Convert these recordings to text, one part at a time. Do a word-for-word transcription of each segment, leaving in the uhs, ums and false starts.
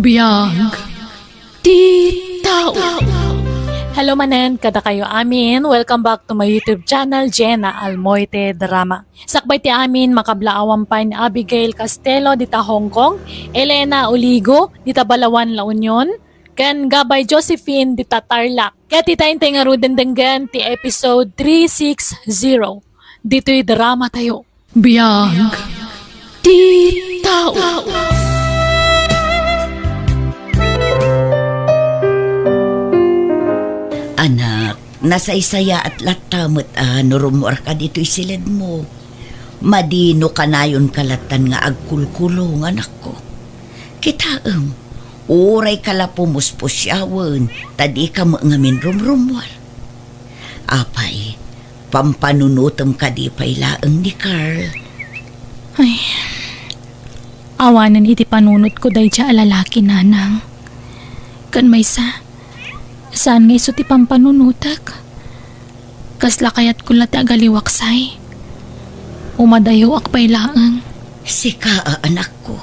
Biag ti tao. Hello manen kadakayo amin. Welcome back to my YouTube channel, Jenna Almoite Drama. Sakbay ti amin, makablaawan pay ni Abigail Castelo dita Hong Kong, Elena Oligo dita Balawan, La Union, ken Gabay Josephine dita Tarlac. Ket ita intay ngaruden denggen ti episode three six zero ditoy drama tayo. Biag ti tao. Anak, nasaysayaat latta met a no rummuarka ditoy siledmo. Madi no kanayonka lattan nga agkulkulong, anakko. Kitaem, urayka la pumuspusiawen, ta dika met ngamin rumrummuar. Apay, pampanunotem kadi pay laeng ni Carl? Ay, awanen iti panunotko daydiay a lalaki, nanang. Ken maysa, saan nga isu ti pampanunotek? Kasla kayatko la ti agaliwaksay. Umadayoak pay laeng. Sika a anakko,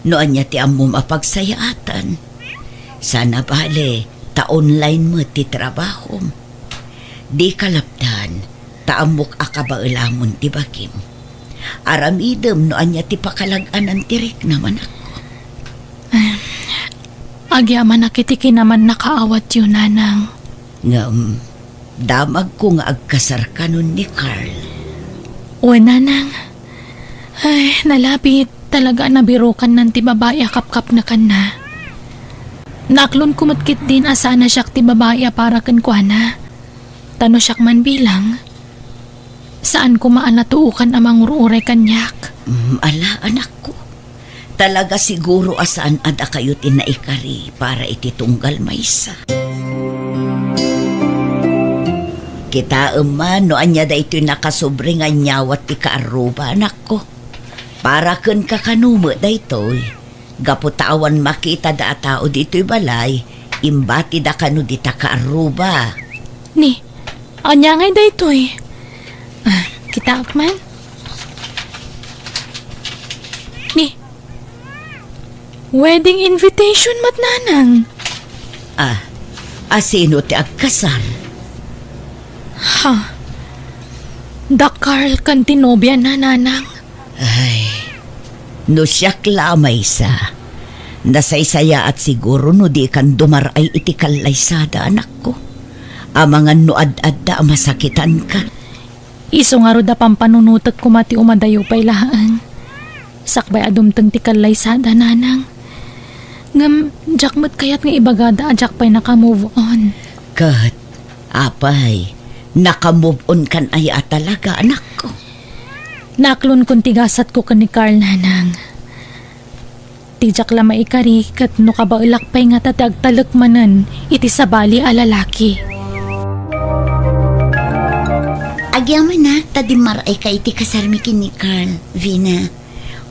no ania ti ammom a pagsayaatan. Saan a bale, ta online met ti trabahom. Dika lapdan, ta ammok a kabaelamon ti bagim. Aramidem no ania ti pakalag-anan ti riknam, anakko. Agyamanak iti kinamannakaawatyo, nanang. Ngem, damagko nga agkasar kanon ni Carl. Wen, nanang. Ay, nalabit. Talaga a nabirukannan ti babai a kapkapnekanna. Naaklonko met ketdin a saan a siak ti babai a para kenkuana. Ta no siak man bilang, saan koma a natuokan a mangur-uray kaniak. Mm, ala, anakko. Talaga siguro a saan a dakayo ti naikari para iti tunggal maysa. Kitaem man no ania daytoy nakasobri nga inyawat ti kaarruba, anakko. Para kenka kano met daytoy. Gapu ta awan makitada a tao ditoy balay, imbatida kano dita kaarruba. Ni, ania ngay daytoy? Ah, kitaak man. Ni, wedding invitation met, nanang. Ah, a sino ti agkasar? Ha? Da Carl ken ti nobiana, nanang. Ay, no siak la a maysa, nasaysayaat siguro no dikan dumar-ay iti kallaysada, anakko. Amangan no ad-adda a masakitanka. Isu ngarud a pampanunotek koma ti umadayo pay laeng. Sakbay a dumteng ti kallaysada, nanang. Ngem, diak met kayat nga ibagada a diak pay naka-move on. Ket, apay, naka-move on kan aya a talaga, anakko? Naaklonkon ti gasatko ken ni Carl, nanang. Ti diak la maikari ket no kabaelak pay ngata ti agtalek manen iti sabali a lalaki. Agyamanak ta dimmaray ka iti kasarmi ken ni Carl, Vina.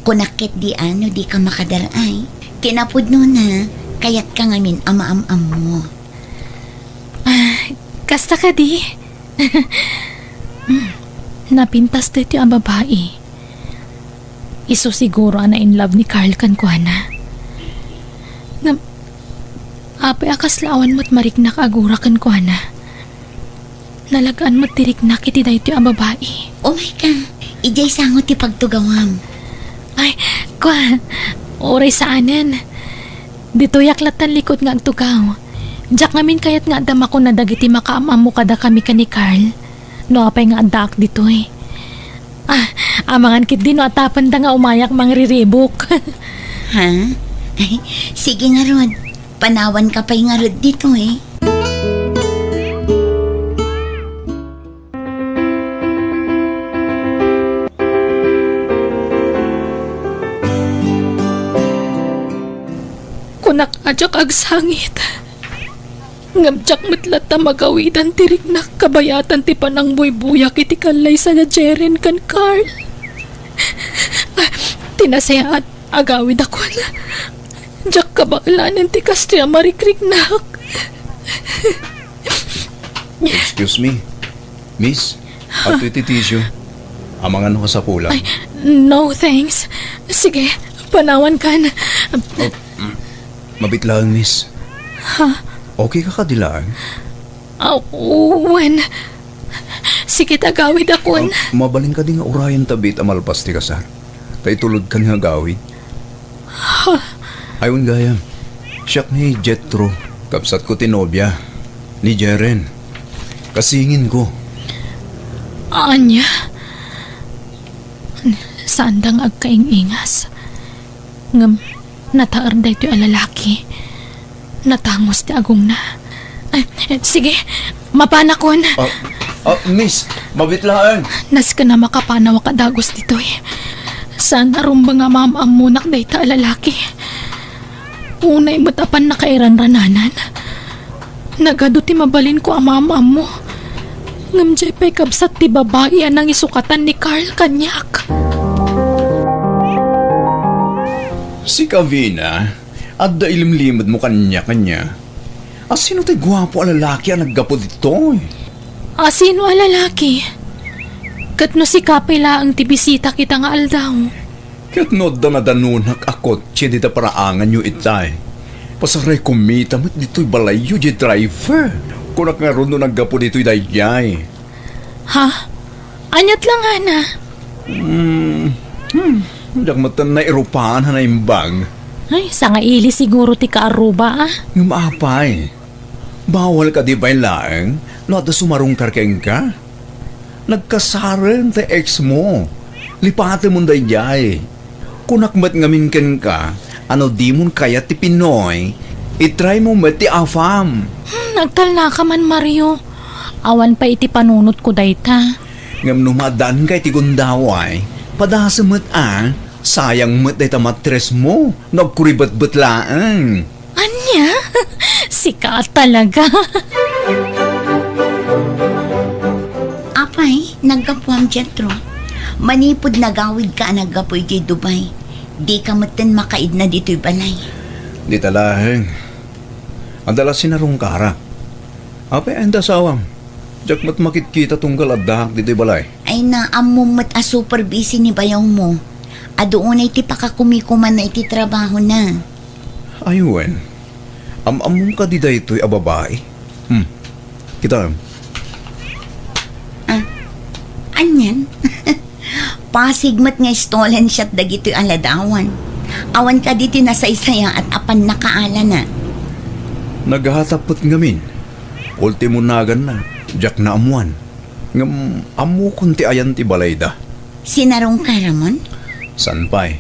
Kunak ketdi a no dika makadar-ay. Kinapudnona, kayatka ngamin a maam-ammo. Ah, kasta kadi? Hmm, napintas daytoy a babai. Isu siguro a na-in love ni Carl kenkuana. Ngem, apay a kasla awan met mariknak a gura kenkuana. Nalag-an met ti riknak iti daytoy a babai. Umayka, idiay sango ti pagtugawam. Ay, kua, uray saanen. Ditoyak lattan likud nga agtugaw. Diak ngamin kayat nga adda makuna dagiti makaam-ammo kadakami ken ni Carl. No apay nga addaak ditoy. Ah, amangan ketdi no atapenda nga umayak mangriribok. Ha? Ay, sige ngarud. Panawanka pay ngarud ditoy. Kunak a diak agsangit. Ngem diak met latta magawidan ti riknak kabayatan ti panangbuybuyak iti kallaysa da Jeren ken Carl. Ah, ti nasayaat, agawidakon. Diak kabaelanen ti kastoy a marikriknak. Excuse me, miss. Adtoy ti tissue. Amangan no kasapulan. Ay, no, thanks. Sige, panawankan. Oh, mm. Mabit laeng, miss. Ha? Okay ka kadi laeng? Ah, wen. Sige, agawidakon. Ah, mabalin kadi nga urayen ta biit a malpas ti kasar? Ta itulodkan nga agawid. Ha? Ay, wen gayam. Siak ni Jethro, kabsatko ti nobia ni Jeren. Kasinginko. Ania? Saanda nga agkaing-ingas. Ngem, nataer daytoy a lalaki. Natangos ti agongna. Ay, eh, sige, mapanakon. Ah, ah, miss, mabit laeng. Nasken a makapanawak a dagus ditoy. Saan a rumbeng a maam-ammonak dayta a lalaki. Unay met a pannakairanrananan. Nagadu ti mabalinko a maam-ammo. Ngem diay pay kabsat ti babai a nangisukatan ni Carl kaniak. Sika, Vina, adda ilimlimedmo kaniak ania? Asino ti guapo a lalaki a naggapu ditoy? Asino a lalaki? Ket no sika pay laeng ti bisita kita nga aldaw. Ket no adda nadanunak a kotse dita paraanganyo itay, pasaray kumita met ditoy balayyo diay driver. Kunak ngarud no naggapu ditoy daydiay. Ha? Aniat la ngana? Hmm, hmm, diak met nairupan a naimbag. Ay, sangaili siguro ti kaarruba, ah. Ngem apay, bawal kadi pay laeng no adda sumarungkar kenka? Nagkasaren ti ex mo. Lipatemon daydiay. Kunak met ngamin kenka, a no dimon kayat ti Pinoy, i-try mo met ti AFAM. Hmm, nagtalnaka man, Mario. Awan pay iti panunotko dayta. Ngem no maadanka iti gundaway, padasem met a, sayang met dayta mattress mo, no agkuribetbet laeng. Ania? Sika talaga. Apay, naggapuam, Jethro? Manipud nagawidka a naggapu idiay Dubai, dika metten makaidna ditoy balay. Dita laeng. Adda la sinarungkarak. Apay, anda asawam? Diak met makitkita tunggal addaak ditoy balay. Ay, naammo met a super busy ni bayawmo. Adu unay ti pakakumikumanna iti trabahona. Ay, wen. Am-ammom kadi daytoy a babai? Hmm. Kitaem. Ah, anian? Pasig met nga stolen shot dagitoy a ladawan. Awan kadi ti nasaysayaat a pannakaalana. Naghatap met ngamin. Ultimo naganna, diak naammuan. Ngem ammokon ti ayan ti balayda. Sinarungkaramon? Saan pay?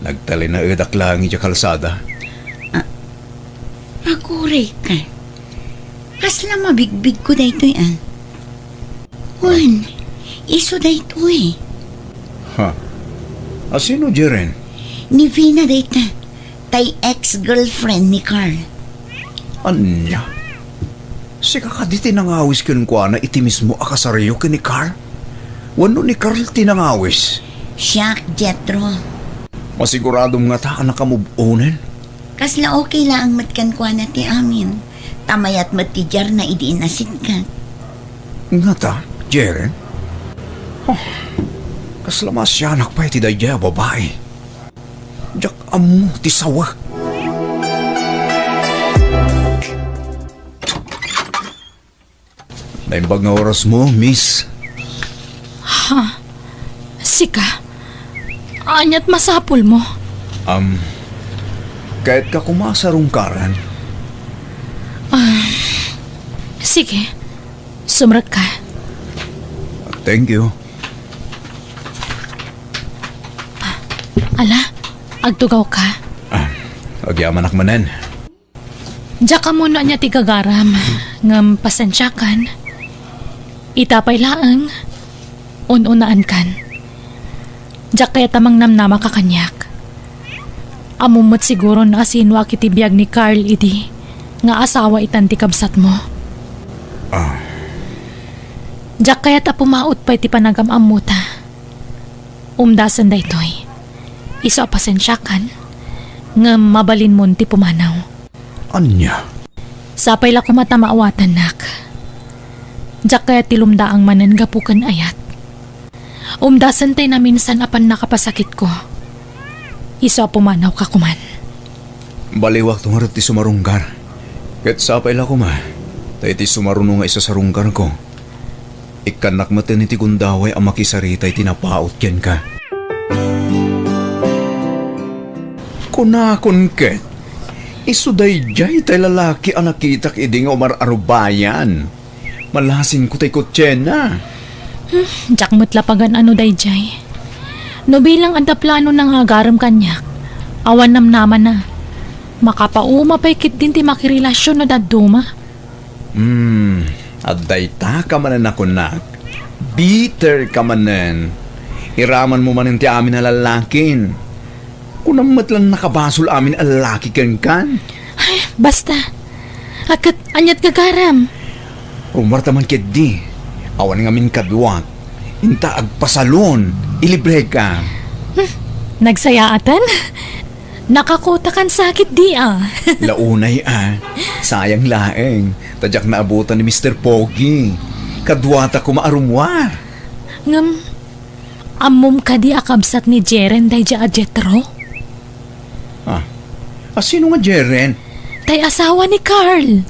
Nagtalinaedak laeng idiay kalsada. Ah, aguray ka. Kasla mabigbigko daytoy, ah. Wen, isu daytoy. Ha? Asino, Jeren? Ni Vina dayta. Tay ex-girlfriend ni Carl. Ania? Sika kadi ti nangawis kenkuana iti mismo a kasaryo ken ni Carl? Wenno ni Carl ti nangawis? Siak, Jethro. Masiguradom ngata a nakamove onen? Kasla okay laeng met kenkuana ti amin. Ta mayat met ti diarna idi inasitgat. Ngata, Jeren? Oh, kasla maasianak pay ti daydiay a babai. Diak ammo ti sawa. Naimbag nga orasmo, miss. Ha? Sika? Aniat masapulmo? Um, kayatka koma a sarungkaran? Ah, sige. Sumrekka. Thank you. Ala, agtugawka. Ah, agyamanak manen. Diak ammo no ania ti gagaram, ngem pasensiakan. Ita pay laeng, un-unaankan. Diak kayat a mangnamnamaka kaniak. Ammom met siguro no asinoak iti biag ni Carl idi nga asawa itan ti kabsatmo. Ah. Diak kayat a pumaut pay ti panagam-ammota. Umdasen daytoy. Isu a pasensiakan, ngem mabalinmon ti pumanaw. Ania? Sapay la koma ta maawatannak. Diak kayat ti lumdaang manen gapu ken ayat. Umdasen tay naminsan a pannakapasakitko. Isu a pumanawka koman. Baliwakto ngarud ti sumarunggar. Ket sapay la koma, ta iti sumaruno nga isasarunggarko, ikkannak metten iti gundaway a makisarita iti napaut kenka. Kunakon ket, isu daydiay tay lalaki a nakitak idi nga umar-arubayan. Malasinko tay kotsena. Hmm, diak met la pagan-ano daydiay. No bilang adda planona nga agarem kaniak, awan namnamana. Makapauma pay ketdin ti makirelasionna dadduma. Hmm, adda ita ka manen a kunak. Bitter ka manen. Iramanmo manen ti amin a lallakin. Kunam met la nakabasol amin a lalaki kenkan. Ay, basta. A ket, aniat gagaram? Rumarta man ketdi. Awan ngamin kaduak. Inta agpasalon. Ilibreka. Hmm, nagsayaatan? Nakakotakan sakit di, ah. Launay, ah. Sayang laeng. Ta diak naabutan ni Mister Pogi. Kaduata koma a rummuar. Ngem, ammom kadi a kabsat ni Jeren daydiay a Jetro? Ah, a sino nga Jeren? Tay asawa ni Carl.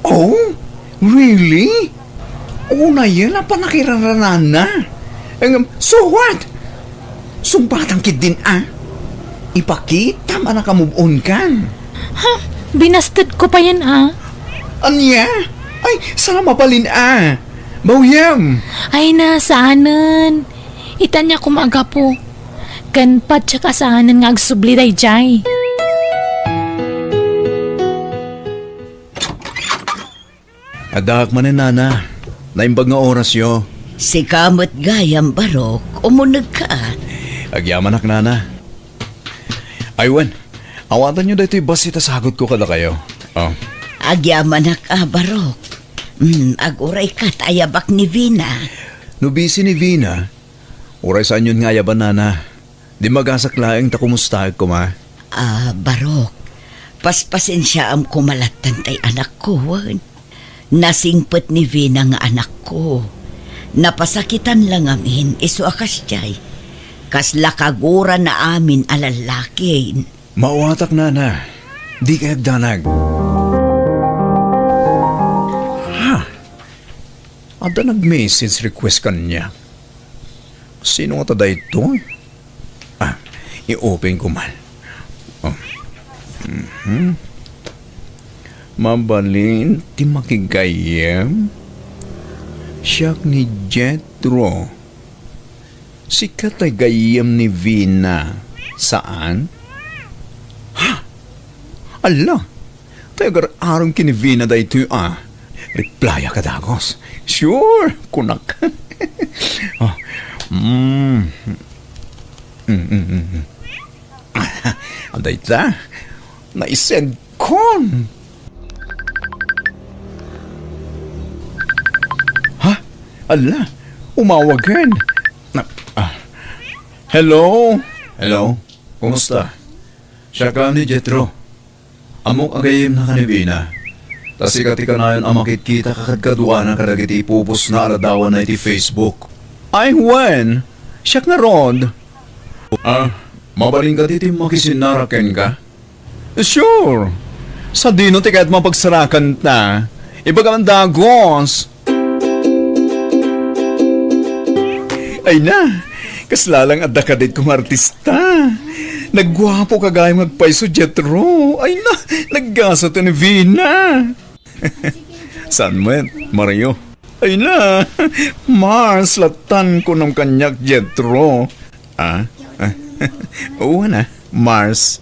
Oh, really? Unayen a pannakiraranaanna. Ngem, so what? Sungbatam ketdin, ah. Ipakitam a nakamove-on kan. Ha? Binastedko payen, ah. Ania? Ay, saan a mabalin, ah. Bawyem. Ay na, saanen. Itania koma a gapu. Ken patiek a saanen nga agsubli daydiay. Addaak manen, Nana. Naimbag nga orasyo. Sika met gayam, Barok. Umunegka. Agyamanak, Nana. Ay wen, awatanyo daytoy bassit a sagutko kadakayo. Oh. Agyamanak a, Barok. Hmm, agurayka ta ayabak ni Vina. No busy ni Vina, uray saanyon nga ayaban, Nana. Dimmagasak laeng ta kumustaek koma. Ah, Barok, paspasensiaam koma lattan tay anakko, wen. Nasingpet ni Vina nga anakko. Napasakitan la ngamin, isu a kasdiay. Kasla kagurana amin a lallaki. Maawatak, Nana. Dika agdanag. Ha? Adda nag-message request kaniak. Sino ngata daytoy? Ah, i-open ko man. Oh. Mhm. Mabalin ti makigayyem? Siak ni Jetro. Sika tay gayyem ni Vina, saan? Ha? Ala! Tay agar-arem ken ni Vina daytoy a. Replya ka dagus. Sure, kunak. Oh. Mm. Mm, mm, mm, mm. Dayta, naisendkon. Ha? Ala, umawagen. Na, ah. Hello? Hello? Kumusta? Siak ni Jetro. Ammok a gayyemnaka ni Vina. Ta sika ti kanayon a makitkita kadkaduana kadagiti ipupostna a ladawanna iti Facebook. Ay, wen, siak ngarud. Ah, mabalin kadi ti makisinnara kenka? Sure. Sadino ti kayat mapagsarakanta? Ibagam dagus. Ay na, kasla lang adda kadit kong artista. Nagguapo ka gayam nga agpayso, Jetro. Ay na, naggasat ni Vina. Saan met, Mario? Ay na, Mars, latan kunam kaniak, Jetro. Ah? Ah? Oo na, Mars.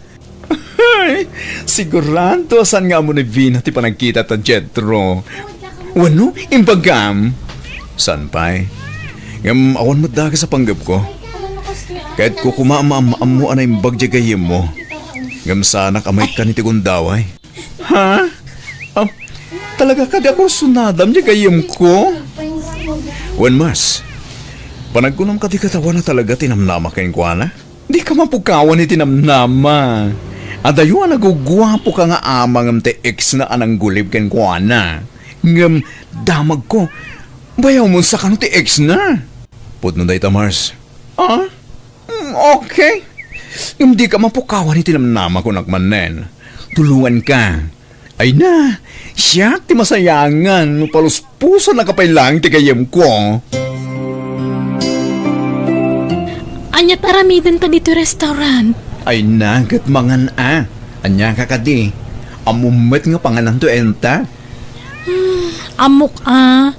Ay, sigurado, saan nga ammo ni Vina ti panagkita ta, Jetro? Wenno, imbagam? Saan pay? Ngem awan met dagus a panggepko. Kayatko koma a maam-ammo a naimbag diay gayyemmo. Ngem saanak a maikkan iti gundaway. Ha? Ah, talaga kadi a kursunadam diay gayyemko? Wen, Mars, panagkunam kadi ket awan a talaga ti namnama kenkuana? Dika mapukawan iti namnama. Adayo a naguguapoka nga ama ngem ti ex-na a nanggulib kenkuana. Ngem damagko, bayawmon sa kano ti ex-na? Pudno dayta, Mars. Ah? Mm, okay. Ngem dika mapukawan iti namnama, kunak manen. Tulonganka. Ay na, siak ti masayangan no paluspusannaka pay laeng ti gayyemko. Ania't aramidenta ditoy restaurant? Ay na, ket mangan a. Ania ka kadi? Ammom met nga pangananto enta? Hmm, ammok a.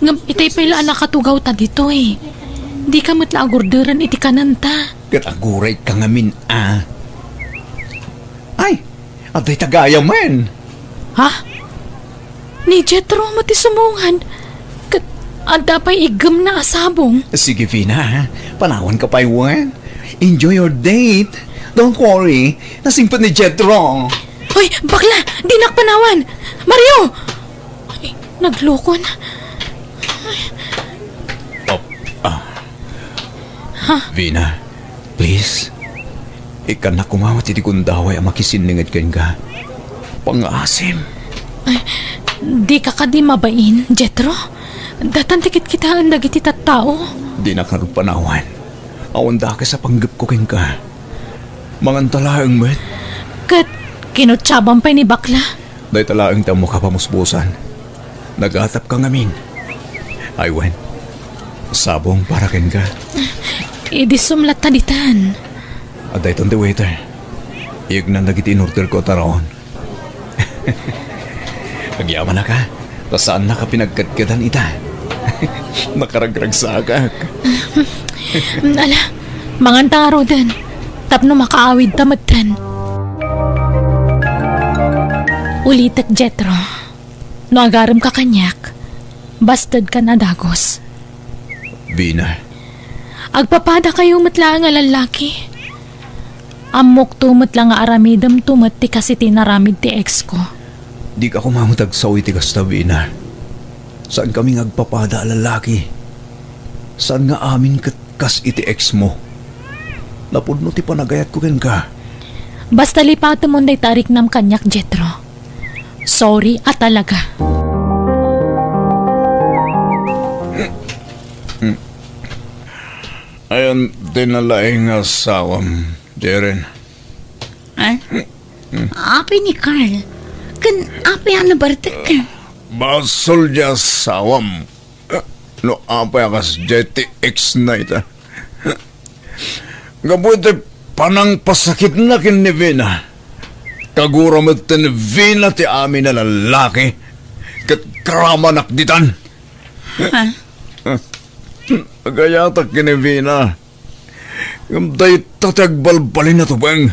Ngem itay pay la a nakatugawta ditoy. Dika met la agurderen iti kanenta. Ket agurayka ngamin a. Ay, adda ita gayamen. Ha? Ni Jethro met ti sumungad. Ket adda pay iggemna a sabong. Sige, Vina, ha? Panawanka pay wen. Enjoy your date. Don't worry. Nasingpet ni Jethro. Hoy, bakla! Dinak panawan! Mario! Ay, naglukon. Oh, ah. Ha? Vina, please. Ikkannak koma met iti gundaway a makisinninged kenka. Pangngaasim. Ay, dika kadi mabain, Jethro? Datan ti kitkitaen dagiti tattao. Dinak ngarud panawan. Awan dakes a panggepko kenka. Manganta laeng met. Ket kinutsaban pay ni bakla. Dayta laeng ti ammok a pamuspusan. Nagatapka ngamin. Ay wen, sabong para kenka. Idi sumlatta ditan. Adda itan ti waiter. Iyegnan dagiti inorderko a taraon. Agyamanak a, ta saannak a pinagkadkadan ita. Nakaragragsakak. Ala, manganta ngaruden. Tapno makaawidta metten. Ulitek, Jethro. No agaremka kaniak, bastedkan a dagus. Vina. Agpapadakayo met laeng a lallaki. Ammokto met la nga aramidemto met ti kas iti inaramid ti ex ko. Dika koma met agsao iti kasta, Vina. Saankami nga agpapada a lallaki. Saan nga amin ket kas iti ex mo. Napudno ti panagayatko kenka. Basta lipatemon dayta a riknam kaniak, Jethro. Sorry a talaga. Ayan ti nalaing nga asawam, Jeren. Eh? Apay ni Carl? Ken apay a nabartek? Basol ti asawam. No apay a kasdiay ti ex na ita. Gapu iti panangpasakitna ken ni Vina, kagura met ni Vina ti amin a lallaki ket karamanak ditan. Ha? Agayatak ken ni Vina. Ngem dayta ti agbalbalin a tubeng.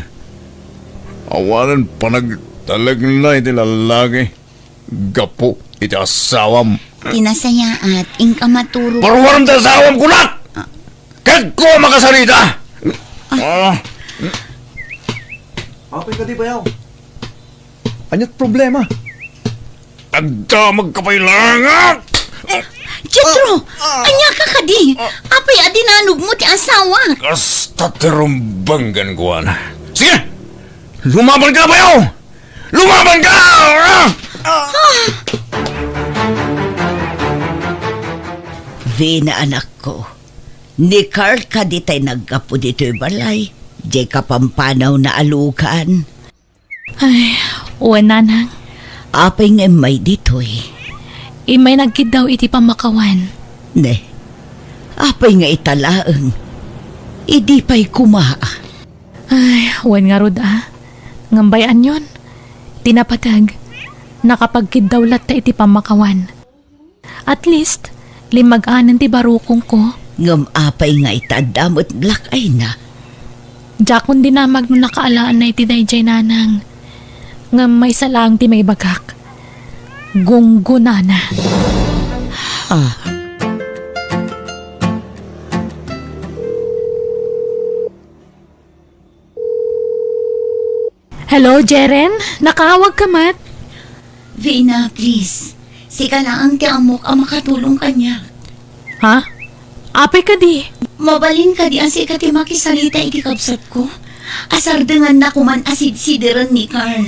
Awanen panagtalekna iti lallaki gapu iti asawam. Ti nasayaat, inka maturo. Paruarem ti asawam, kunak! Ah. Ket ko makasarita! Ah. Apay kadi, bayaw? Ania't problema? Agdamagka pay laeng! Jethro! Ah. Ania ka kadi? Ah. Apay a dinanogmo ti asawa? Kasta ti rumbeng kenkuana. Sige! Lumabanka, bayaw! Lumabanka! Ah! Ah! Vina, anakko, ni Carl kadi tay naggapu ditoy balay, diay kapampanawna a lugan? Ay, wen, nanang. Apay nga immay ditoy? Immay nagkiddaw iti pammakawan. Ne, apay nga ita laeng? Idi pay koma. Ay, wen ngarud a. Ngem bay-anyon, ti napateg, nakapagkiddaw latta iti pammakawan. At least, limmag-anen ti barukongko. Ngem apay nga ita adda met black eye na? Diakon dinamag no nakaalaanna iti daydiay, nanang. Ngem maysa laeng ti maibagak. Gunggonana. Ah. Hello, Jeren? Nakaawagka met? Vina, please. Sika laeng ti ammok a makatulong kaniak. Ha? Apay kadi? Mabalin kadi a sika ti makisarita iti kabsatko? Asardenganna koman a sidsideren ni Carl.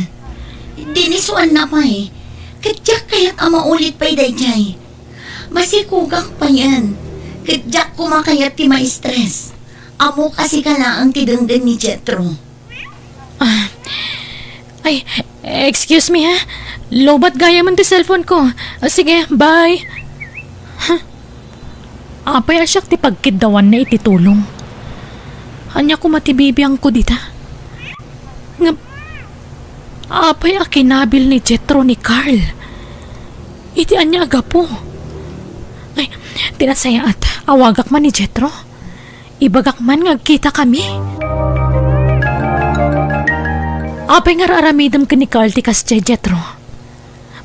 Dinisuanna pay. Ket diak kayat a maulit pay daydiay. Masikogak payen. Ket diak koma kayat ti ma-stress. Ammok a sika laeng ti denggen ni Jethro. Ah, ay, excuse me ha. Lowbat gayamen ti cellphone ko. Ah, sige, bye. Huh. Apay a siak ti pagkiddawanna iti tulong? Ania koma ti bibiangko dita? Ngem, apay a kinabil ni Jethro ni Carl? Iti ania a gapu? Ay, ti nasayaat, awagak man ni Jethro. Ibagak man nga agkitakami. Apay nga ar-aramidem ken ni Carl ti kasdiay, Jethro?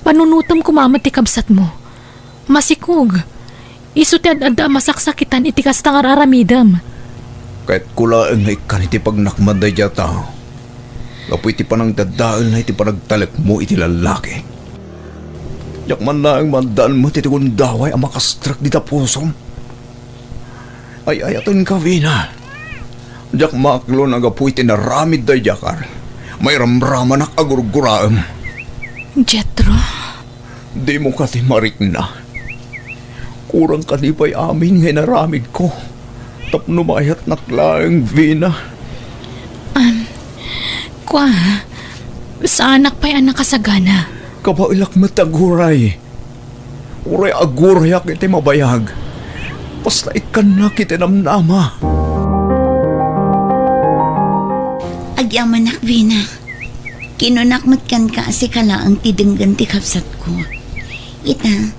Panunotem koma met ti kabsatmo. Masikog. Isu ti ad-adda a masaksakitan iti kasta nga ar-aramidem. Kayatko laeng nga ikkan iti pagnakman daydiay a tao. Gapu iti panangdadaelna iti panagtalekmo iti lallaki. Diak man laeng maaddaan met iti gundaway a makastrek dita pusom. Ay-ayatenka, Vina. Diak maaklon a gapu iti inaramid daydiay a Carl, mairamramanak a gurguraem. Jethro? Dimo kadi marikna? Kurang kadi pay amin nga inaramidko tapno maayatnak laeng, Vina? Am, kua, saanak pay a nakasagana. Kabaelak met aguray. Uray agurayak iti mabayag. Basta ikkannak iti namnama. Agyamanak, Vina. Kinunak met kenka a sika laeng ti denggen ti kabsatko. Ita,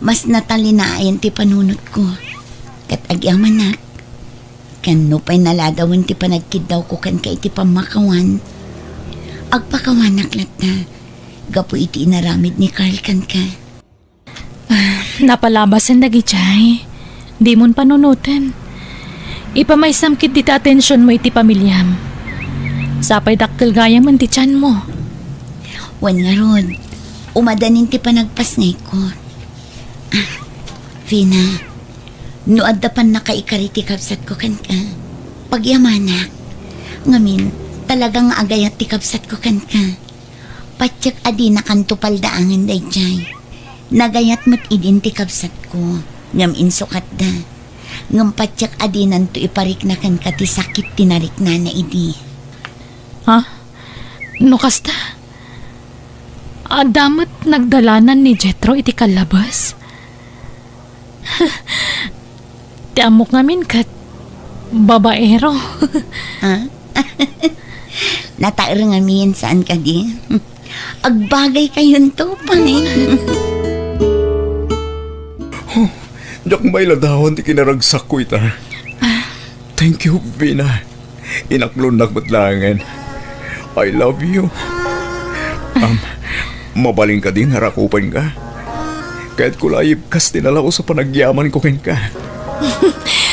mas natalinayan ti panunotko. Ket agyamanak, ken nupay naladawen ti panagkiddawko kenka iti pammakawan, agpakawanak latta gapu iti inaramid ni Carl kenka. Ah, napalabasen dagidiay. Dimon panunoten. Ipamaysam ketdi ti atensionmo iti pamiliam. Sapay dakkel gayamen ti tianmo. Wen ngarud, umadanin ti panagpasngayko. Ah, Vina, no adda pannakaikari ti kabsatko kenka, pagyamanak. Ngamin, talaga nga agayat ti kabsatko kenka. Patiek a dinakanto paldaangen daydiay. Nagayat met idin ti kabsatko, ngem insukatda. Ngem patiek a dinanto iparikna kenka ti sakit ti nariknana idi. Ha? No kasta? Adda met nagdalanan ni Jethro iti kallabes? Ti ammok ngamin ket babaero. Ah? Nataer ngamin, saan kadi? Agbagay kayonto pay. Huh, diak mailadawan ti kinaragsakko ita. Ah. Thank you, Vina. Inaklonnak met laengen. I love you. Um, mabalin kadi nga rakupenka? Kayatko la a ibkas ti nalaus a panagyamanko kenka.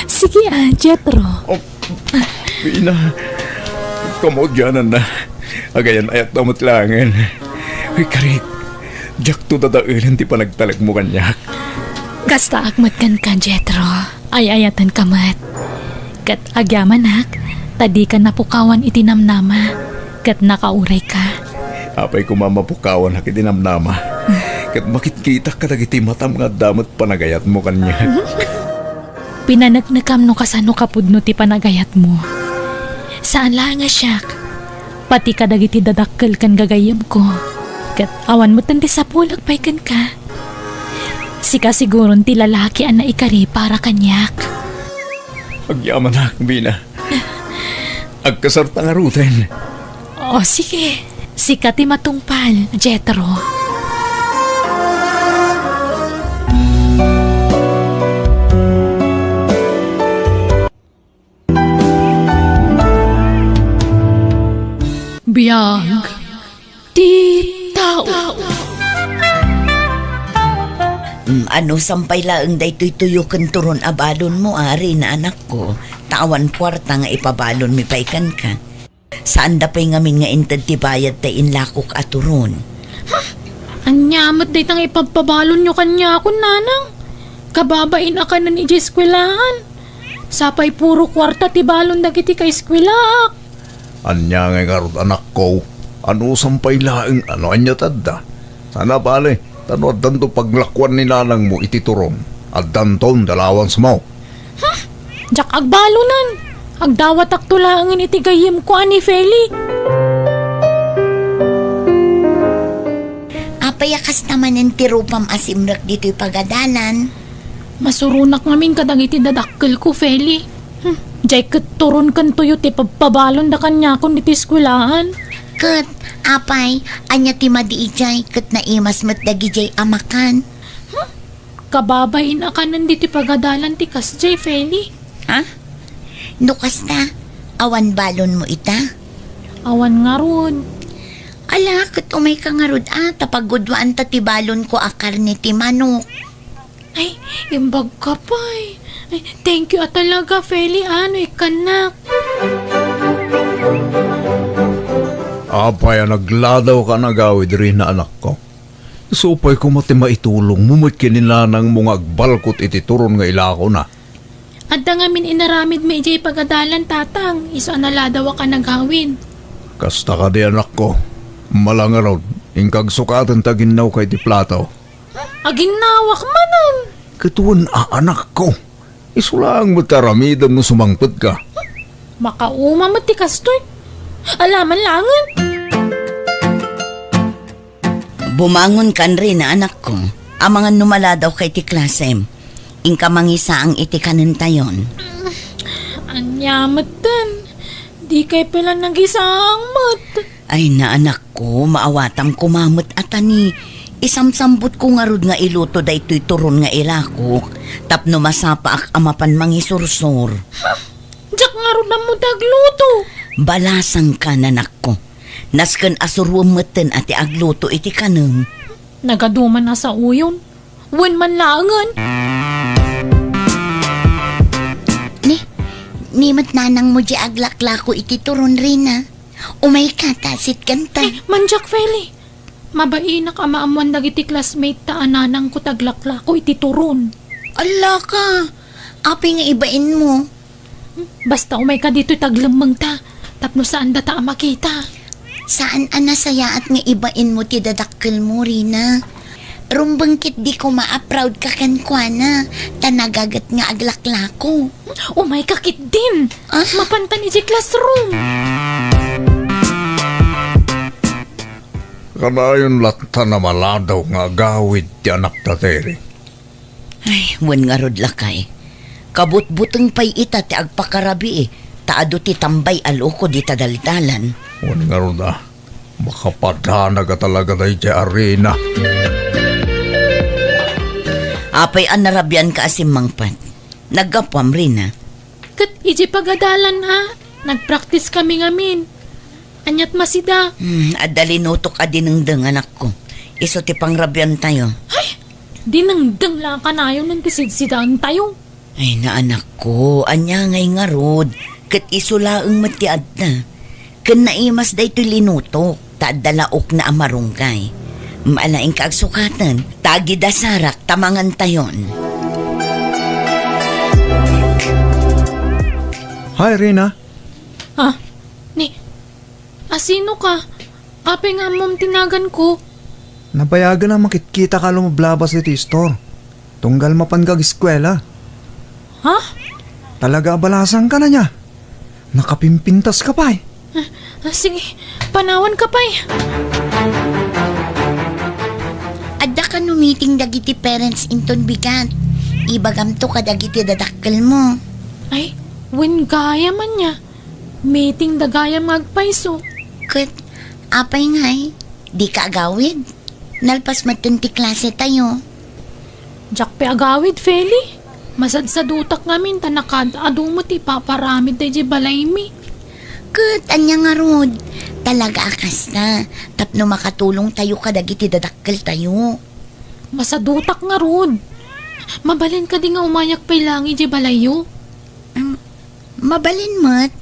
Sige, ah, Jethro. Oh, Vina, kamaudiananna. Agayan-ayatna met laengen. Uy, karit, diakto dadaelen ti panagtalekmo kaniak. Kastaak met kenka, Jethro. Ay-ayatenka met. Ket agyamanak, ta dika napukawan iti namnama, ket nakaurayka. Apay koma mapukawanak iti namnama, ket makitkitak kadagiti matam nga adda met panagayatmo kaniak. Pinaneknekam no kasano kapudno ti panagayatmo. Saan laeng a siak, pati kadagiti dadakkel ken gagayyemko. Ket awan metten ti sapulek pay kenka. Sika siguron ti lalaki a naikari para kaniak. Agyamanak, Vina. Agkasarta ngaruden. O, sige. Sika ti matungpal, Jethro. Biag ti tao. Mm, ano, sampay laeng daytoy tuyo ken turon a balonmo, Ari, na anakko, ta awan kuarta nga ipabalonmi pay kenka. Saanda pay ngamin nga inted ti bayad ta inlakok a turon. Ania met dayta nga ipabpabalonyo kaniakon, nanang? Kababain a kanen idiay eskuelahan. Sapay puro kuarta ti balon dagiti kaeskuelaak. Ania ngay ngarud, anakko? Anusam pay laeng a no ania ti adda? Saan a bale, ta no addanto paglakuan ni nanangmo iti turon, addanton dalawansmo. Huh? Diak agbalonen. Agdawatakto laengen iti gayyemko a ni Feli. Apay a kasta manen ti rupam a simrek ditoy pagadalan? Masuronak ngamin kadagiti dadakkelko, Feli. Hmm, diay ket turonkentoyo ti pabpabalonda kaniakon ditoy eskuelaan. Ket, apay, ania ti madi idiay ket naimas met dagidiay a makan? Hmm? Kababain a kanen ditoy pagadalan ti kasdiay, Feli. Ha? No kasta, awan balonmo ita? Awan ngarud. Ala, ket umayka ngarud a, ta pagguduanta ti balonko a karne ti manok. Ay, imbag ka pay. Ay, thank you a talaga, Feli, a, no ikkannak. Apay a nagladawka a nagawid, Rina, anakko. Isu pay koma ti maitulongmo met ken ni nanangmo nga agbalkot iti turon nga ilakona. Adda ngamin inaramidmi idiay pagadalan, Tatang, isu a naladawak a nagawid. Kasta kadi, anakko. Mala ngarud, inka agsukaten ta aginnawka iti plato. Aginnawak manen. Ket wen a, anakko. Isu laeng met ti aramidem no sumangpetka. Makauma met ti kastoy. Alaman laengen. Bumangonkan, Rina, anakko. Amangan no maladawka iti klasem. Inka mangisaang iti kanentayon. Ania metten? Dikay pay la nagisaang met. Ay, naanakko, maawatam koma met a ta ni isamsambutko ngarud nga iluto daytoy turon nga ilakok tapno masapaak a mapan mangisursor. Diak ngarud ammo ti agluto. Balasangka, nanakko. Nasken a suroem metten a ti agluto iti kanem. Nagaduman a saoyon. Wen man laengen. Ni, ni met nanangmo diay aglaklako iti turon, Rina. Umayka, ta asitkanta. Eh, mandiak, Feli. Mabainak a maammoan dagiti classmate ta a nanangko ti aglaklako iti turon. Allaka, apay nga ibainmo? Basta umayka ditoy ta aglemmengta, tapno saandata a makita. Saan a nasayaat nga ibainmo ti dadakkelmo, Rina. Rumbeng ketdi koma a proud ka kenkuana, ta nagaget nga aglaklako. Umayka ketdin. Ah? Mapantan idiay classroom. Kanayon latta a maladaw nga agawid ti anakta, Terry. Ay, wen ngarud, lakay. Kabutbuteng pay ita ti agpakarabii, ta adu ti tambay a loko dita daldalan. Wen ngarud a, makapadanag a talaga daydiay a Rina. Apay a narabianka a simmangpet? Naggapuam, Rina? Ket idiay pagadalan a, nagpraktiskami ngamin. Aniat masida? Hmm, adda linutok a dinengdeng, anakko. Isu ti pangrabiantayo. Ay! Dinengdeng la kanayon ti sidsidaentayo. Ay, naanakko, ania ngay ngarud? Ket isu laeng met ti adda. Ken naimas daytoy linutok, ta adda laokna a marunggay. Maala, inka agsukaten, ta agidasarak ta mangantayon. Hi, Rina. Ah, ni, asino ka? Apay nga ammom ti naganko? Nabayagen a makitkitaka a lumablabas iti istor. Tunggal mapanka ageskuela. Ha? Talaga a balasangka, ania? Nakapimpintaska pay. Ah, ah, sige, panawanka pay. Adda kano meeting dagiti parents inton bigat. Ibagamto kadagiti dadakkelmo. Ay, wen gayam ania. Meeting da gayam nga agpayso. Ket, apay ngay, dika agawid? Nalpas metten ti klasetayo. Diak pay agawid, Feli. Masadsadutak ngamin ta nakaad-adu met ti ipaparamid daydiay balaymi. Ket ania ngarud? Talaga a kasta, tapno makatulongtayo kadagiti dadakkeltayo. Masadutak ngarud. Mabalin kadi nga umayak pay laeng idiay balayyo? Am, mabalin met.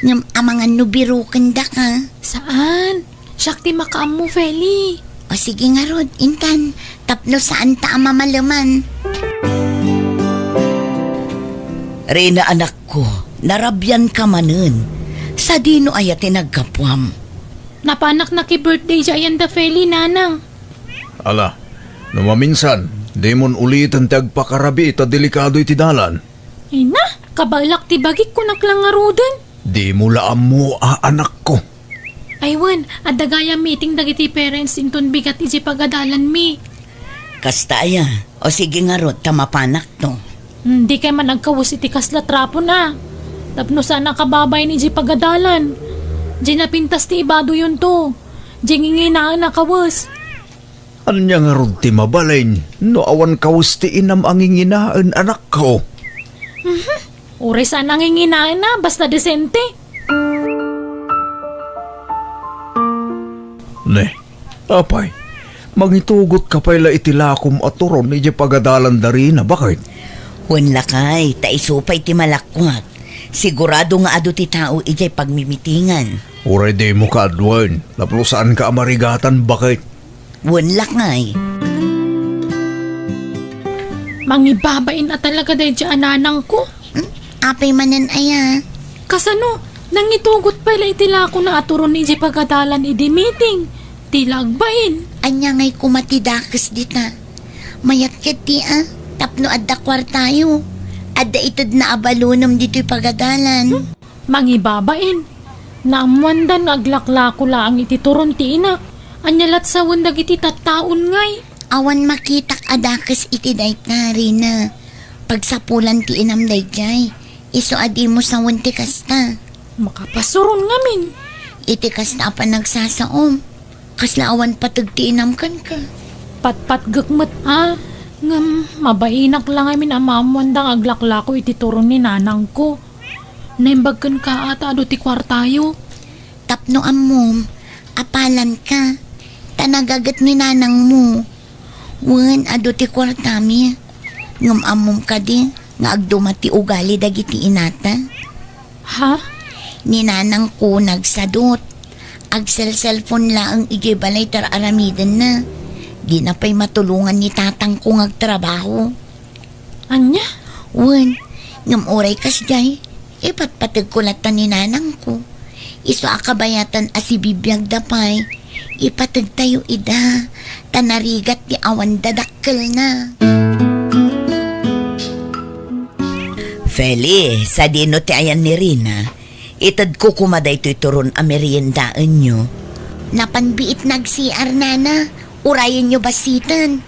Ngem amangan no birokendaka. Saan? Siak ti makaammo, Feli. O sige ngarud, intan, tapno saanta a mamaleman. Rina, anakko, narabianka manen. Sadino aya ti naggapuam? Napanak naki-birthday idiay ayan da Feli, nanang. Ala, no maminsan, dimon uliten ti agpakarabii ta delikado iti dalan. Ay na, Kabaelak ti bagik, kunak la ngaruden. Dimo la ammo a anakko. Ay wen, adda gayam meeting dagiti parents inton bigat iti pagadalanmi. Kasta aya? O sige ngarud, ta mapanakto. Hmm, dikay man agkawes iti kasla trapona. Tapno saan a kababain iti pagadalan. Diay napintas ti ibadoyonto. Diay nginginaen a kawes. Ania ngarud ti mabalin no awan kawes ti inam a nginginaen, anakko? Mhm. Uray saan a nginginaen a, basta desente. Ne, apay, mangitugotka pay la iti lakom a turon idiay pagadalan da Rina, baket? Wen lakay, ta isu pay ti malakkuak. Sigurado nga adu ti tao idiay pagmimitingan. Uray dimo kaaduen, tapno saanka a marigatan, baket? Wen lakay. Mangibabain a talaga daydiay a nanangko. Hmm? Apay manen aya? Kasano? Nangitugot pay la iti lakona a turon idiay pagadalan idi meeting. Ti la agbain. Ania ngay koma ti dakes dita? Mayat ketdi a, tapno adda kuartayo. Adda itedna a balonem ditoy pagadalan. Hmm? Mangibabain. Naammoanda nga aglaklako laeng iti turon ti inak. Ania lat sawen dagiti tattaon ngay? Awan makitak a dakes iti dayta, Rina. Pagsapulan ti inam daydiay. Isu a dimo sawen ti kasta. Makapasuron ngamin. Iti kasta a panagsasaom, kasla awan pateg ti inam kenka? Patpatgek met a, ngem mabainak la ngamin a maammoanda nga aglaklako iti turon ni nanangko. Naimbag kenka a ta adu ti kuartayo. Tapno ammom, apalanka, ta nagaget ni nanangmo. Wen, adu ti kuartami. Ngem ammom kadi nga agduma ti ugali dagiti inata? Ha? Ni nanangko nagsadut. Agselselpon laeng idiay balay ti ar-aramidenna. Dina pay matulongan ni tatangko nga agtrabaho. Ania? Wen, ngem uray kasdiay, ipatpategko latta ni nanangko. Isu a kabayatan a sibibiagda pay, ipategtayo ida, ta narigat ti awan dadakkelna. Feli, sadino ti ayan ni Rina? Itedko koma daytoy turon a meriendaenyo. Napan biit nag-C R, nana. Urayenyo bassiten.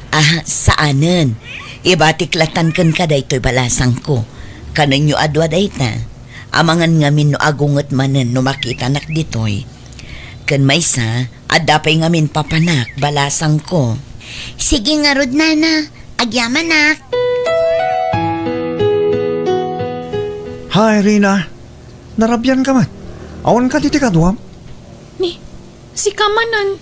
Ah, saanen. Ibatik latan kenka daytoy balasangko. Kanenyo a dua dayta. Amangan ngamin no agunget manen no makitanak ditoy. Ken maysa, adda pay ngamin papanak, balasangko. Sige ngarud, nana. Agyamanak. Hi, Rina. Narabianka met. Awan kadi ti kaduam? Ni, sika manen.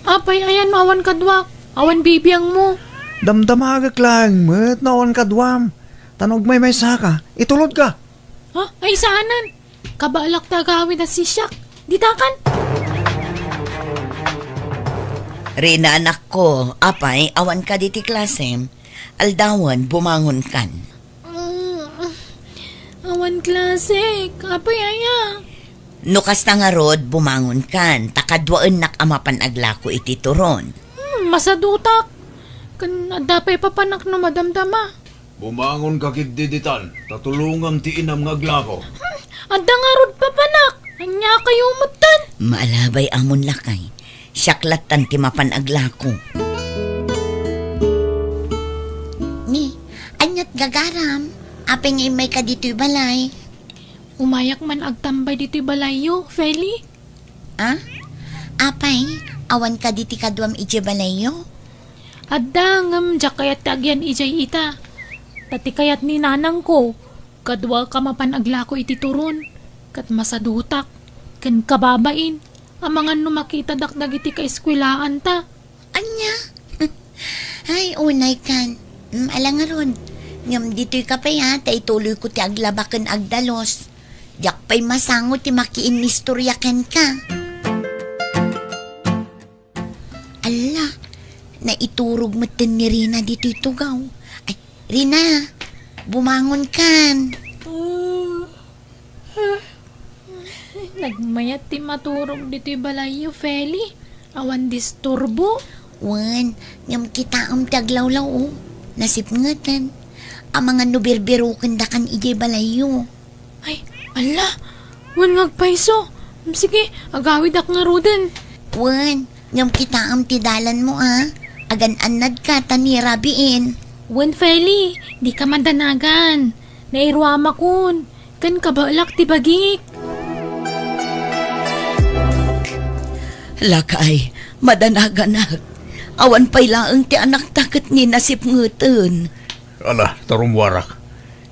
Apay, ayan no awan kaduak? Awan bibiangmo? Damdamagek laeng met no awan kaduam. Ta no agmaymaysaka, itulodka. Ha? Ay, saanen? Kabaelak ti agawid a sisiak. Ditakan. Rina, anakko, apay, awan kadi ti klasem? Aldawen, bumangonkan. Mm, awan klase. Apay aya? No kasta ngarud, bumangonkan, ta kaduaennak a mapan aglako iti turon. Hmm, masadutak. Ken adda pay papanak no madamdama. Bumangonka ketdi ditan, ta tulongam ti inam nga aglako. Hmm, adda ngarud papanak. Ania kayo metten? Maalabay amon lakay. Siak lattan ti mapan aglako. Ni, aniat gagaram? Apay nga immayka ditoy balay? Umayak man agtambay ditoy balayyo, Feli. Ah? Apay, awan kadi ti kaduam idiay balayyo? Adda, ngem diak kayat ti agyan idiay ita. Ta ti kayat ni nanangko, kaduak a mapan aglako iti turon, ket masadutak, ken kababain, amangan no makitadak dagiti kaeskuelaanta. Ania? Ay, unaykan. Mm, ala ngarud. Ngem ditoyka pay a, ta ituloyko ti aglaba ken agdalus. Diak pay masango ti makiinnistoria kenka. Alla, naiturog metten ni Rina ditoy tugaw. Ay, Rina, bumangonkan. Nagmayat ti maturog ditoy balayyo, Feli. Awan disturbo. Wen, ngem kitaem ti aglawlaw, o. Nasipngeten. amangan no birbirukendakan idiay balayyo. Ay, alla! Wen nga agpayso. Sige, agawidak ngaruden. Wen, ngem kitaem ti dalanmo, a. Agan-annadka ta ni rabiin. Wen, Feli, dika madanagan. Nairuamakon. Ken kabaelak ti bagik. Lakay, madanaganak. Awan pay laeng ti anakta ket ni nasipngeten. Ala, ta rummuarak.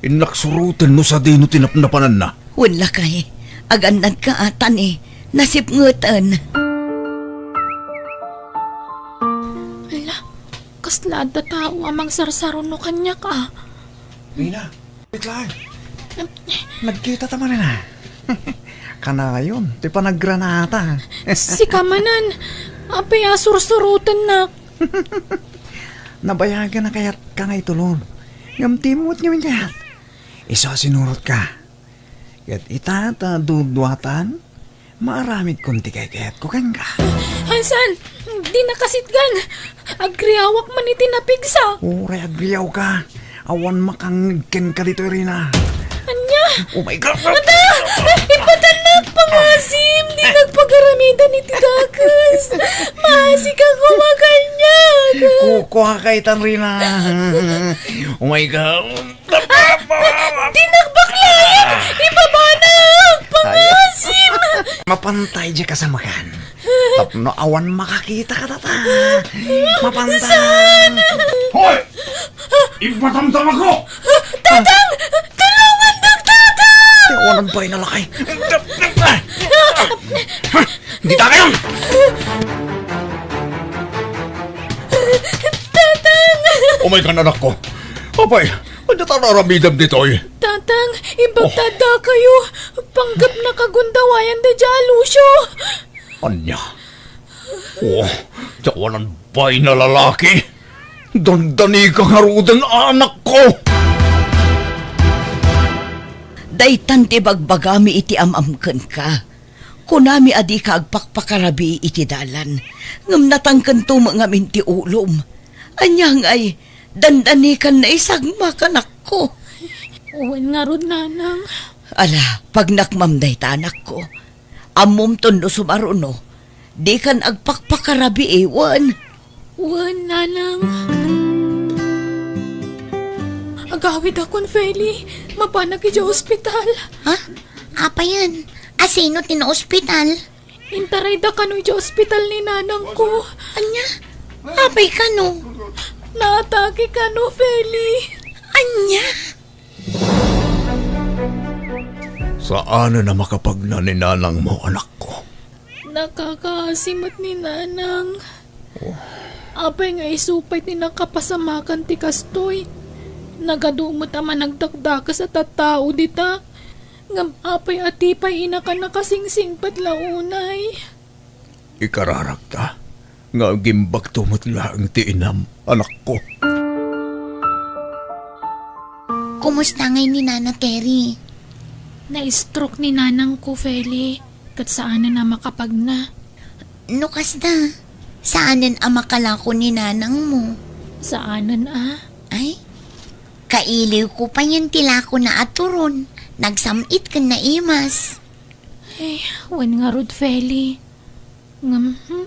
Innak suroten no sadino ti napnapananna. Wen lakay, agannadka a ta ni nasipngeten. Ala, kasla adda tao a mangsarsaruno kaniak, a. Rina, wait lang. Nagkita ta manen, a. Kanayon, ti panagranata. Sika manen, apay a sursurotennak? Nabayagan a kayatka nga itulod. Ngem dimo met ngamin kayat. Isu a sinurotka. Ket ita ta duduatan, maaramidkon ti kaykayatko kenka. Hansan, dina kasitgan. Agriawak man iti napigsa. Uray agriawka. Awan makangngeg kenka ditoy, Rina. Ania? Oh my God! Ada! Ipatannak, pangasim! Dinak pagaramidan iti dakes! Maasika koma kaniak! Kukuaka itan, Rina. Oh my God! Ah! Dinak baklayen! Ibabanak! Pangasim! Mapantay diay kasamakan. Tapno awan makakita kadata. Mapantay. Saan? Hoy! Ipatamtamakko! Tatang! Tulungan, Tatang! Ti awanan pay nalakay. Dita kayon! Tatang! Umay kan, anakko. Apay, ania ta aramidem ditoy? Tatang, imbag ta addakayo. Panggep nakagundawayan da dia Lucio. Ania? Oh, ti awanan pay nalalaki. Dandanika ngaruden, anakko. Daytan ti bagbagami iti am-am kenka. Kunami a dika agpakpakarabii iti dalan, ngem natangkento met ngamin ti ulom. Ania ngay, dandanikan naisagmak, anakko. Wen ngarud, nanang. Ala, pagnakmam dayta, anakko. Ammomton no sumaruno, dikan agpakpakarabii, wen? Wen, nanang. Agawidakon, Feli. Mapanak idiay ospital. Ha? Apayen? A sino ti naospital? Intarayda kano idiay ospital ni nanangko. Ania? Apay kano? Naatake kano, Feli. Ania? Saanen a makapagna ni nanangmo, anakko. Nakakaasi met ni nanang. Oh. Apay nga isu pay ti nakapasamakan ti kastoy? Nagadu met a managdakdakes a tattao dita. Ngem apay a ti pay inaka nakasingsingpet la unay? Ikararagta nga agimbagto met laeng ti inam, anakko. Kumusta ngay ni Nana Terry? Na-stroke ni nanangko, Feli, ket saanen a makapagna. No kasta, saanen a makalako ni nanangmo? Saanen a? Ay, kailiwko payen ti lakona a turon. Nagsam-it ken naimas. Ay, wen ngarud, Feli. Ngem, hmm,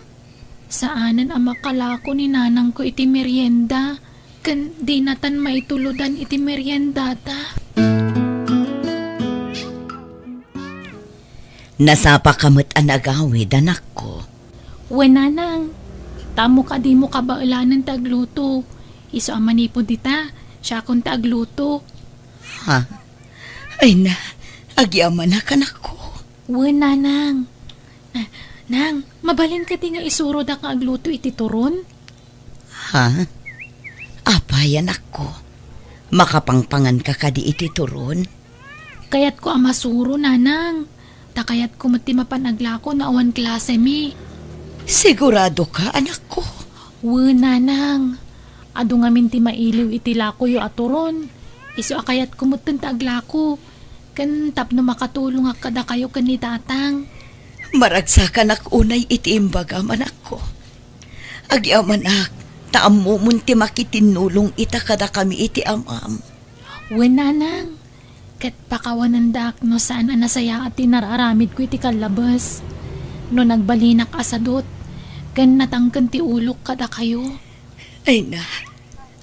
saanen a makalako ni nanangko iti merienda, ken dinatan maitulodan iti meriendata. Nasapaka met a nagawid, anakko. Wen, nanang. Ta ammok a dimo kabaelanen ti agluto. Isu a manipud dita, siakon ti agluto. Ha? Ay na, agyamanak, anakko. Wen, nanang. Ah, nang, mabalin kadi nga isurodak nga agluto iti turon? Ha? Apay, anakko? Makapangpanganka kadi iti turon? Kayatko a masuro, nanang. Ta kayatko met ti mapan aglako no awan klasemi. Siguradoka, anakko? Wen, nanang. Adu ngamin ti mailiw iti lakoyo a turon. Isu a kayatko metten ti aglako. Ken tapno makatulongak kadakayo ken ni tatang. Maragsakanak unay iti imbagam, anakko. Agyamanak, ta ammomon ti makitinnulong ita kadakami iti am-am. Wen, nanang, ket pakawanendak no saan a nasayaat ti nararamidko iti kallabes. No nagbalinak a sadut, ken natangken ti ulok kadakayo. Ay na,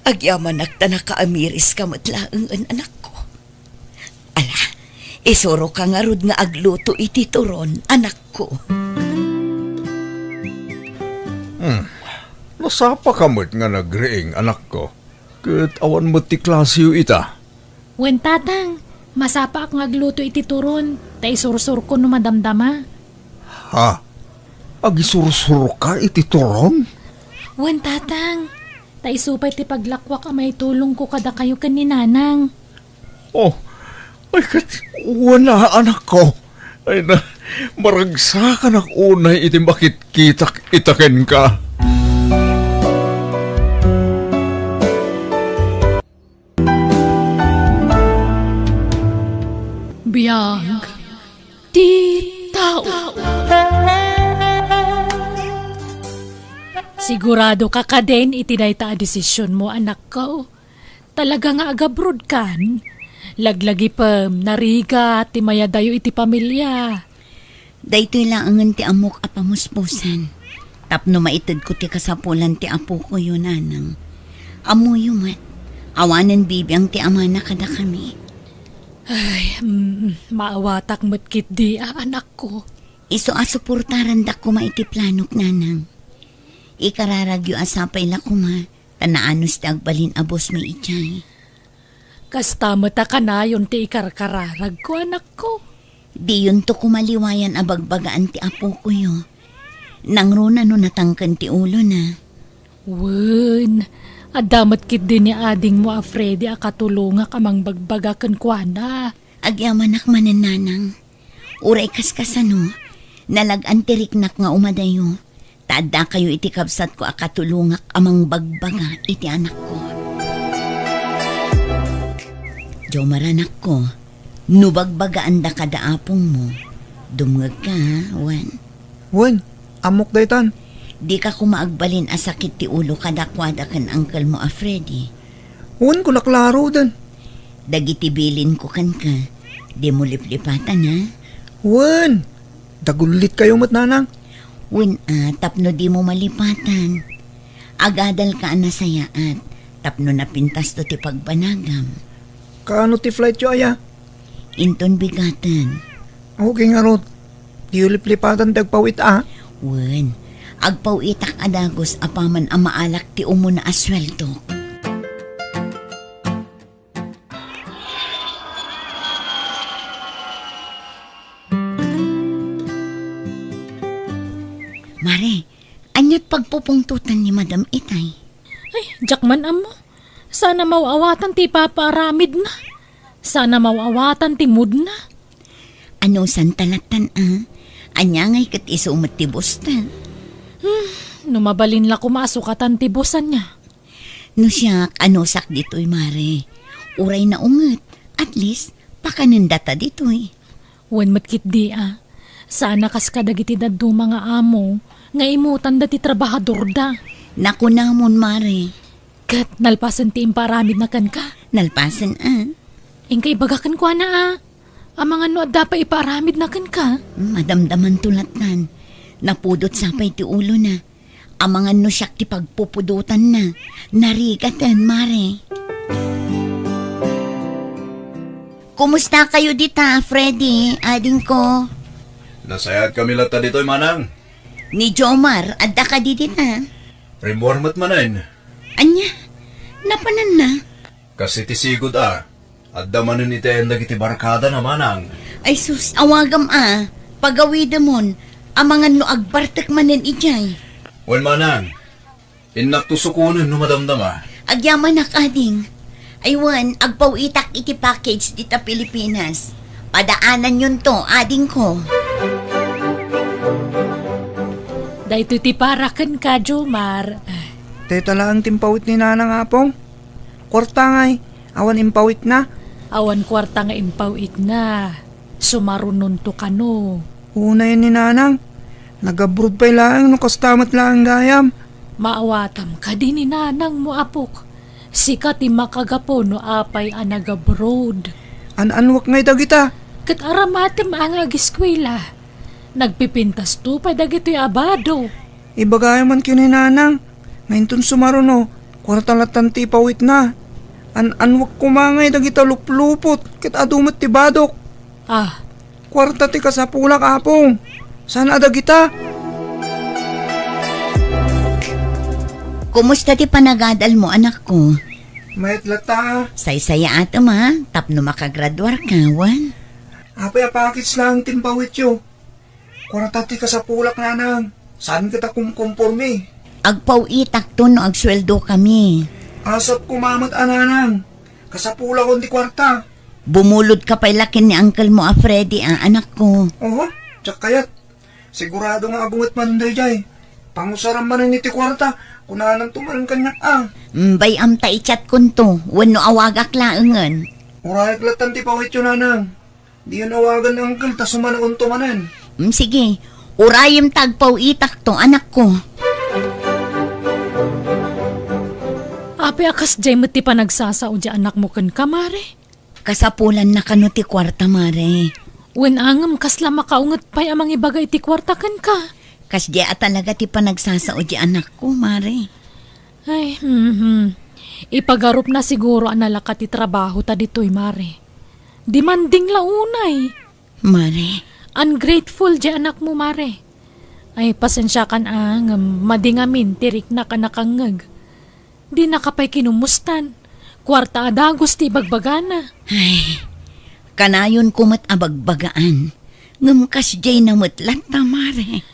agyamanak ta nakaamiriska met laengen, anakko. Ala, isuroka ngarud nga agluto iti turon, anakko. Hmm. Nasapaka met nga nagriing, anakko. Ket awan met ti klaseyo ita. Wen, tatang, masapaak nga agluto iti turon, ta isursurko no madamdama. Ha? Agisursurka iti turon? Wen, tatang, ta isu pay ti paglakuak a maitulongko kadakayo ken ni nanang. Oh, ay, ket wen a, anakko. Ay na, maragsakanak unay iti makitkitak ita kenka. Biag ti tao. Sigurado ka kadin iti dayta a desisionmo, anakko? Talaga nga agabrodkan? Laglagipem, narigat ti mayadayo iti pamilia. Daytoy laengen ti ammok a pamuspusan. Tapno maitedko ti kasapulan ti apokoyo, nanang. Ammoyo met, awanen bibiang ti amana kadakami. Ay, mm, maawatak met ketdi a, anakko. Isu a suportarandak koma iti planok, nanang. Ikararagyo a sapay la koma, ta naanus ti agbalin a bosmi idiay. Kasta met a kanayon ti ikarkararagko, anakko. Diyonto koma liwayan a bagbagaan ti apokoyo. Nangruna no natangken ti ulona. Wen, adda met ketdi ni adingmo a Freddy a katulongak a mangbagbaga kenkuana. Agyamanak manen, nanang. Uray kaskasano, nalag-an ti riknak nga umadayo, ta addakayo iti kabsatko a katulongak a mangbagbaga iti anakko. Jomar, anakko, no bagbagaanda kada apongmo, dumngegka, ha, wen? Wen, ammok daytan. Dika koma agbalin a sakit ti ulo kadakuada ken angkelmo a Freddy. Wen, kunak la ngaruden. Dagiti bilinko kenka, dimo liplipatan, ha? Wen, dagulitkayo met, nanang. Wen, a, tapno dimo malipatan. Agadalka a nasayaat, tapno napintasto ti pagbanagam. Kaano ti flightyo aya? Inton bigaten. Okay ngarud. Diyo liplipatan ti agpaw-it a? Wen, agpaw-itak a dagus apaman a maalak ti umuna a sueldok. Mare, aniat pagpupungtotan ni Madam itay? Ay, diak man ammo. Saan a maw-awatan ti ipapaaramidna. Saan a maw-awatan ti moodna. Anusanta lattan a? Ania ngay ket isu met ti bosta? Hmm, no mabalin la koma a sukatan ti boss, ania? No siak, anusak ditoy, Mare. Uray naunget, at least, pakanendata ditoy. Wen met ketdi a. Saan a kas kadagiti dadduma nga amo nga imutanda ti trabahadorda. Nakunamon, Mare. Ket nalpasen ti impaaramidna kenka? Nalpasen a. Inka ibaga kenkuana a. Amangan no adda pay ipaaramidna kenka? Madamdamanto lattan. Napudot sapay ti ulona. Amangan no siak ti pagpupudotanna. Narigaten, Mare. Kumusta kayo dita, Freddy, adingko? Nasayaat kami latta ditoy, manang. Ni Jomar, adda kadi dita? Rimmuar met manen. Ania? Napananna? Kas iti sigud a, adda manen iti ayan dagiti barkadana, manang. Ay sus, awagam a. Pagawidemon, amangan no agbartek manen idiay. Wen, manang. Innakto sukonen no madamdama. Agyamanak, ading. Ay wen, agpaw-itak iti package dita Pilipinas. Padaananyonto, adingko. Daytoy ti para kenka, Jomar. Dayta laeng ti impaw-it ni Nanang, Apong. Kuarta ngay, awan impaw-itna? Awan kuarta nga impaw-itna. Sumarunonto kano. Unay ni Nanang. Nag-abroad pay laeng no kasta met laeng gayam. Maawatam kadi ni Nanangmo, apok. Sika ti makagapu no apay a nag-abroad. An-anwek ngay dagita. Ket aramatem a nga agiskwela. Nagpipintasto pay dagitoy a bado. Ibagayam man ken ni Nanang, nga inton sumaruno, kuarta lattan ti ipawitna. An-anwek koma ngay dagita luplupot, ket adu met ti badok. Ah. Kuarta ti kasapulak, Apong. Saan a dagita? Kumusta ti panagadalmo, anakko? Mayat latta. Saysayaatem a, tapno makagraduarka, wen? Apay a package laeng ti impawityo. Kuarta ti kasapulak, Nanang. Saan kita kumkomporme? Agpaw-itakto no agsueldokami. Asapko met a, Nanang. Kasapulakon ti kuarta. Bumulodka pay la ken ni uncle mo a Freddy a, anakko. Oho, diak kayat. Sigurado nga agunget man daydiay. Pangusaram manen iti kuarta, kunananto manen kaniak a. Mm, bay-am ta i-chatkonto, wenno awagak laengen. Urayak lattan ti pawityo, Nanang. Diyon awagan, uncle, ta sumanaonto manen. Mm, sige. Urayem ta agpaw-itakto, anakko. Apay a kasdiay met ti panagsasao di anakmo kenka, Mare? Kasapulanna kano ti kuarta, Mare. Wen a ngem kasla makaunget pay a mangibaga iti kuarta kenka? Kasdiay a talaga ti panagsasao di anakko, Mare. Ay, mhm. Ipagarupna siguro a nalaka ti trabaho ta ditoy, Mare. Demanding la unay. Mare. Ungrateful di anakmo, Mare. Ay, pasensiakan a ngem madi ngamin ti riknak a nakangngeg. Dinaka pay kinumustan. Kuarta a dagus ti ibagbagana. Ay, kanayonko met a bagbagaan. Ngem kasdiay na met latta, Mare.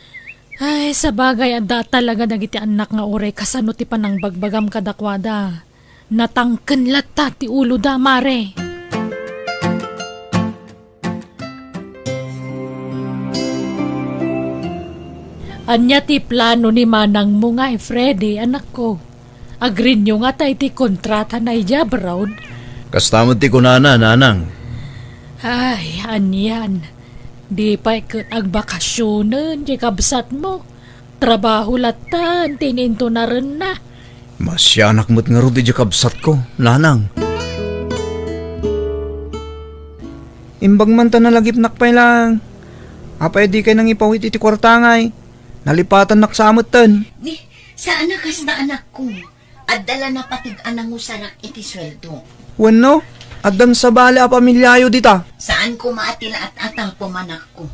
Ay, sabagay, adda talaga dagiti annak nga uray kasano ti panangbagbagam kadakuada. Natangken latta ti uloda, Mare. Ania ti plano ni manangmo ngay, Freddy, anakko? Agreeyo ngata iti kontratana idiay abroad? Kasta met ti kunana, Nanang. Ay, anian. Di pay ket agbakasionen ti kabsatmo. Trabaho lattan ti inintunarenna. Masianak met ngarud idiay kabsatko, Nanang. Imbag man ta nalagipnak pay laeng. Apay dikay nangipawit iti kuarta ngay? Nalipatannak sa metten. Ni, saan a kasta, anakko. Adda la napateg a nangusarak iti sueldo. Wenno, addan sabali a pamiliayo dita. Saan koma a ti la at-atapo, anakko.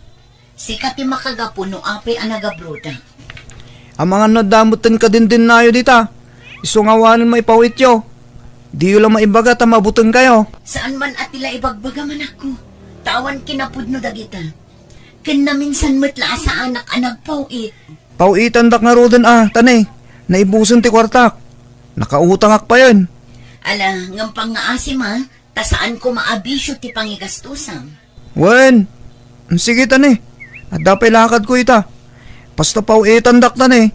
Sika ti makagapu no apay a nagabrodak. Amangan no adda metten kadindinnayo dita. Isu nga awanen maipawityo. Diyo la maibaga ta mabutengkayo. Saan man a ti la ibagbaga, anakko. Ta awan kinapudno dagita. Ken naminsan met la a saanak a nagpaw-it. Paw-itandak ngaruden a, ta ne, naibusen ti kuartak. Nakautangak payen. Ala, ngem pangngaasim a, ta saan koma a bisio ti pangigastosam. Wen, sige ta ne. Adda pay lakadko ita. Basta paw-itandak ta ne.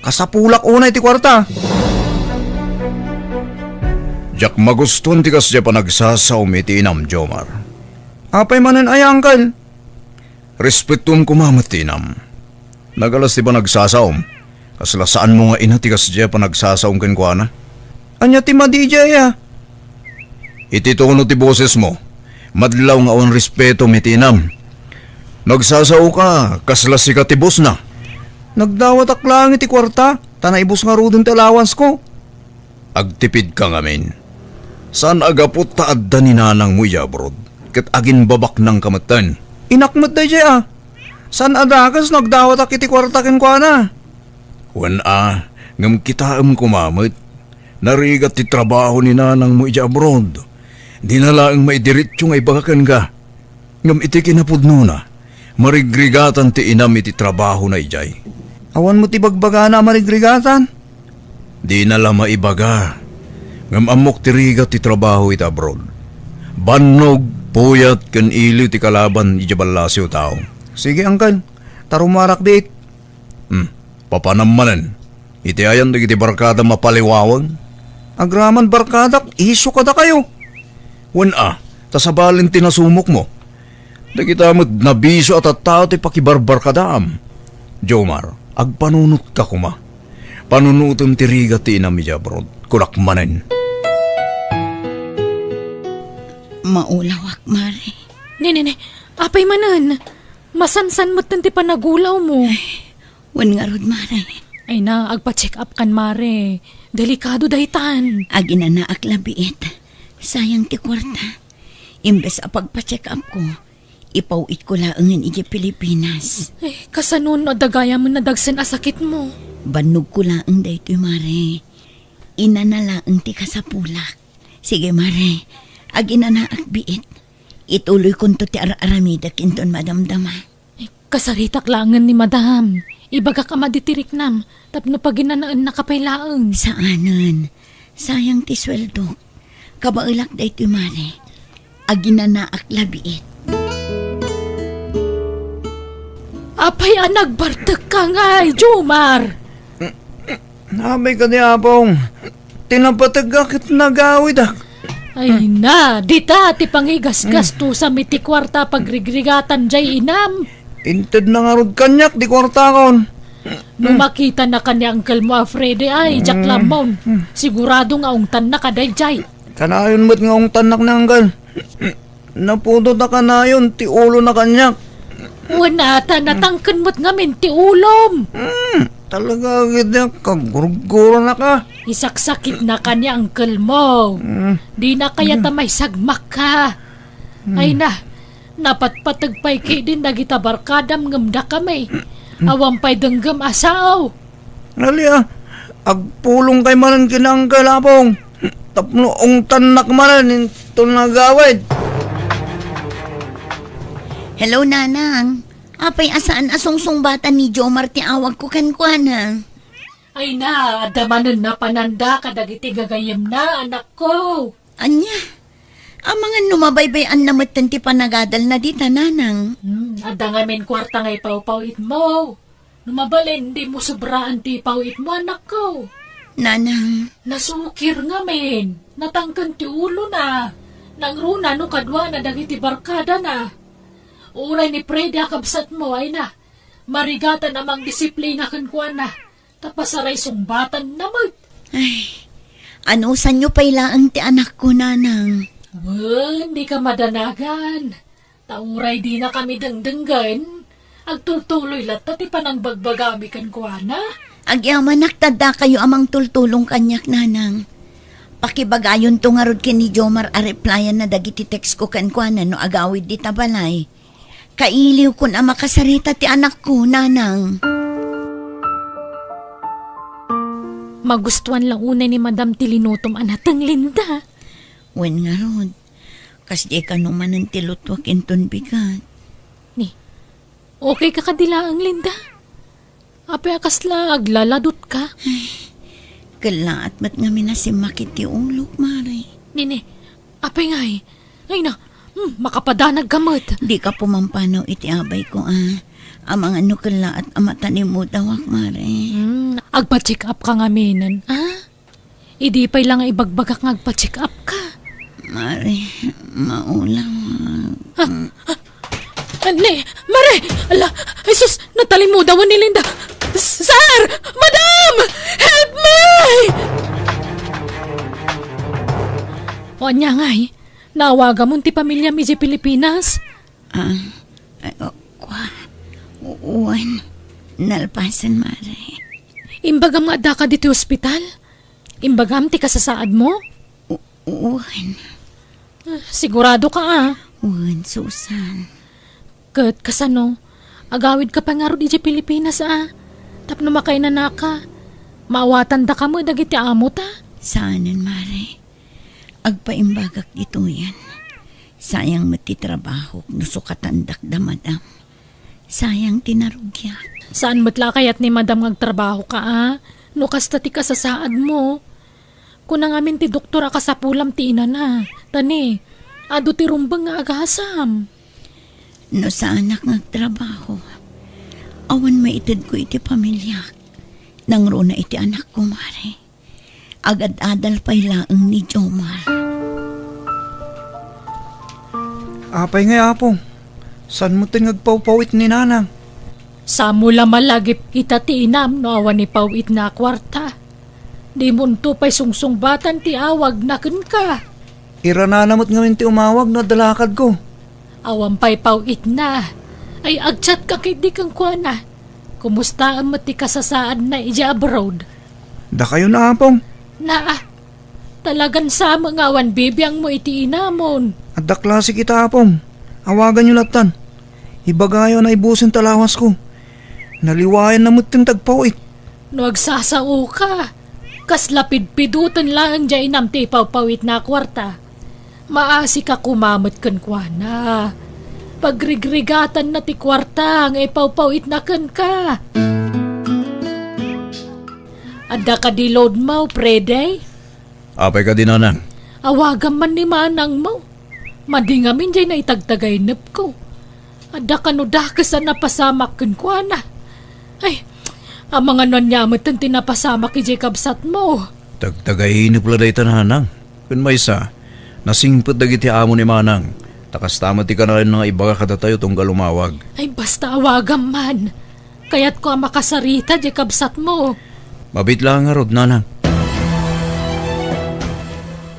Kasapulak unay ti kuarta. Diak magustuan ti kasdiay panagsasaom iti inam, Jomar. Apay manen aya, Uncle? Respetuem koma met ti inam. Nagalas ti panagsasaom. Kasla saanmo nga ina ti kasdiay a panagsasaom kenkuana? Ania ti madi idiay a? Iti tono ti bosesmo, madlaw nga awan respetom iti inam. Nagsasaoka, kasla sika ti bosna. Nagdawatak laeng iti kuarta, ta naibus ngaruden ti allowanceko. Agtipidka ngamin. Saan a gapu ta adda ni nanangmo idiay abroad, ket aginbabaknangka metten. Inak met daydiay a. Saan a dakes no agdawatak iti kuarta kenkuana. Wen a, ngem kitaem koma met. Narigat ti trabaho ni nanangmo idiay abroad. Dina laeng maidiretso nga ibaga kenka. Ngem iti kinapudnona, marigrigatan ti inam iti trabahona idiay. Awan met ibagbagana a marigrigatan? Dina la maibaga. Ngem ammok ti rigat ti trabaho iti abroad. Bannog, puyat, ken iliw ti kalaban idiay ballasiw a tao. Sige, Uncle. Ta rumarak diit. Hmm. Papanam manen. Iti ayan dagiti barkadam a paliwawen? Agraman barkadak, isu kadakayo. Wen a, ta sabalen ti nasumokmo. Dagita met nabisio a tattao ti pakibarbarkadaam. Jomar, agpanunotka koma. Panunotem ti rigat ti inam idiay abroad. Kunak manen. Maulawak, Mare. Ne, ne, ne. Apay manen? Masansan metten ti panagulawmo. Wen ngarud, Mare. Ay na, agpa-check up kan, Mare. Delikado daytan. Aginanaak la biit. Sayang ti kuarta. Imbes a pagpa-check up ko, ipaw-itko laengen idiay Pilipinas. Eh, kasano no adda gayamen a dagsen a sakitmo? Bannogko laeng daytoy, Mare. Inana laeng ti kasapulak. Sige, Mare. Aginanaak biit. Ituloykonto ti ar-aramidek inton madamdama. Eh, kasaritak laengen ni Madam. Ibagak a madi ti riknam tapno paginanaennaka pay laeng. Saanen. Sayang ti sueldok. Kabaelak daytoy, Mare. Aginanaak la biit. Apay a nagbartekka ngay, Jomar? Apay kadi, Apong? Ti napateg ket nagawidak. Ay na, dita ti pangigasgastusam iti kuarta a pagrigrigatan jay inam. Intedna ngarud kaniak ti kuartakon. No makitana ken ni uncle mo a Freddy ay, diak Mm. lammon. Mm. Sigurado nga ungtannaka dayjay. Kanayon met nga ungtannak ni uncle. Naputot a kanayon ti ulona kaniak. Wen ata, natangken met ngamin ti ulom. Hmm, talaga, agidyak, kagurguranaka. Isaksakitnaka ni uncle mo. Hmm. Dina kayat a maisagmakka. Hmm. Ay na, napatpateg pay ketdin dagita barkadam ngem dakami. Hmm. Awan pay denggem a sao. Ngali, ah. Agpulongkay manen ken ni Uncle Apong. Tapno ungtannak manen inton nagawid. Hello, Nanang. Apay a saan a sungsungbatan ni Jomar ti awagko kenkuana? Ay na, adda manen napananda kadagiti gagayyemna, anakko. Ania? Amangan no mabaybay-anna metten ti panagadalna dita, Nanang. Hmm, adda ngamin kuarta nga ipawpaw-itmo. No mabalin, dimo sobraan ti ipawpaw-itmo, anakko. Nanang. Nasukir ngamin. Natangken ti ulona. Nangruna no kaduana dagiti barkadana. Uray ni Freddy a kabsatmo, ay na. Marigatan a mangdisiplina kenkuana. Ta pasaray sungbatanna met. Ay, anusanyo pay laeng ti anakko, Nanang. Wen, dika madanagan. Ta uray dinakami dengdenggen, agtultuloy latta ti panangbagbagami kenkuana. Agyamanak ta addakayo a mangtultulong kaniak, Nanang. Pakibagayonto ngarud ken ni Jomar a replyanna dagiti text ko kenkuana no agawid dita balay. Kailiwkon a makasarita ti anakko, Nanang. Magustuan la unay ni Madam ti linutom a nateng, Linda. Wen ngarud, kasdiay kano manen ti lutuak inton bigat. Ni, okay ka kadi laeng, Linda? Apay a kasla aglaladutka? Ay, kellaat met ngamin a simmakit ti ulok, Mare. Nini, apay ngay? Ay na, hmm, makapadanag ka met. Dika pumampanaw iti abayko, a. Amangan no kellaat a matalingudawak, Mare. Hmm, agpa-check up ka ngaminen, a? Idi pay la nga ibagbagak nga agpa-check up ka. Mare, maulawak. Ah, ah, ah, ne, Mare! Ala, Jesus, natalimudawan ni Linda. Sir! Madam! Help me! O, ania ngay? Naawagamon ti pamiliam idiay Pilipinas? Ah, ay, o, kua. U-, uwan. Nalpasen, Mare. Imbagam nga addaka ditoy ospital? Imbagam ti kasasaadmo? U-, uwan. Ah, sigurado ka, a? Wen, Susan. Ket kasano? Agawid ka pay ngarud idiay Pilipinas, a? Tapno makainanaka. Maawatandaka met dagiti amota? Saanen, Mare. Agpaimbagak ditoyen. Sayang met ti trabahok no sukatandak da Madam. Sayang ti narugiak. Saan met la a kayat ni Madam nga agtrabaho ka, a? No kasta ti kasasaadmo. Kuna ngamin ti doktor a kasapulam ti inana. Ta ni, adu ti rumbeng nga agasam. No saanak nga agtrabaho, awan maitedko iti pamiliak. Nangruna iti anakko, Mare. Agad-adal pay laeng ni Jomar. Apay ngay, Apo? Saan mo ten nga agpawpawit ni Nanang? Saan mo la malagip ita ti inam no awan ipawitna a kuarta? Dimonto pay sungsungbatan ti awagna kenka. Iranana met ngamin ti umawag no adda lakadko. Awan pay paw-itna. Ay, agchat ka ketdi kenkuana. Kumustaen met ti kasasaadna idiay abroad? Dakayo na, Apong. Naa, talagan sa met nga awan bibiangmo iti inamon. Adda klase kita, Apong. Awaganyo lattan. Ibagayo a naibusen ta lawasko. Naliwayanna met ti agpaw-it. No agsasaoka, kasla pidpiduten laeng diay inam ti ipawpaw-itna a kuarta. Maasika koma met kenkuana. Pagrigrigatanna ti kuarta nga ipawpaw-itna kenka. Adda kadi loadmo, Freddy? Apay kadi, Nanang? Awagam man ni manangmo. Madi ngamin diay naitagtagaynepko. Adda kano dakes a napasamak kenkuana. Ay, amangan no ania met ti napasamak idiay kabsatmo. Tagtagaynep la dayta, Nanang. Ken maysa, nasingpet dagiti amo ni Manang. Ta kasta met ti kanayon nga ibaga kadatayo tunggal umawag. Ay, basta awagam man. Kayatko a makasarita diay kabsatmo. Mabiit la ngarud, Nanang.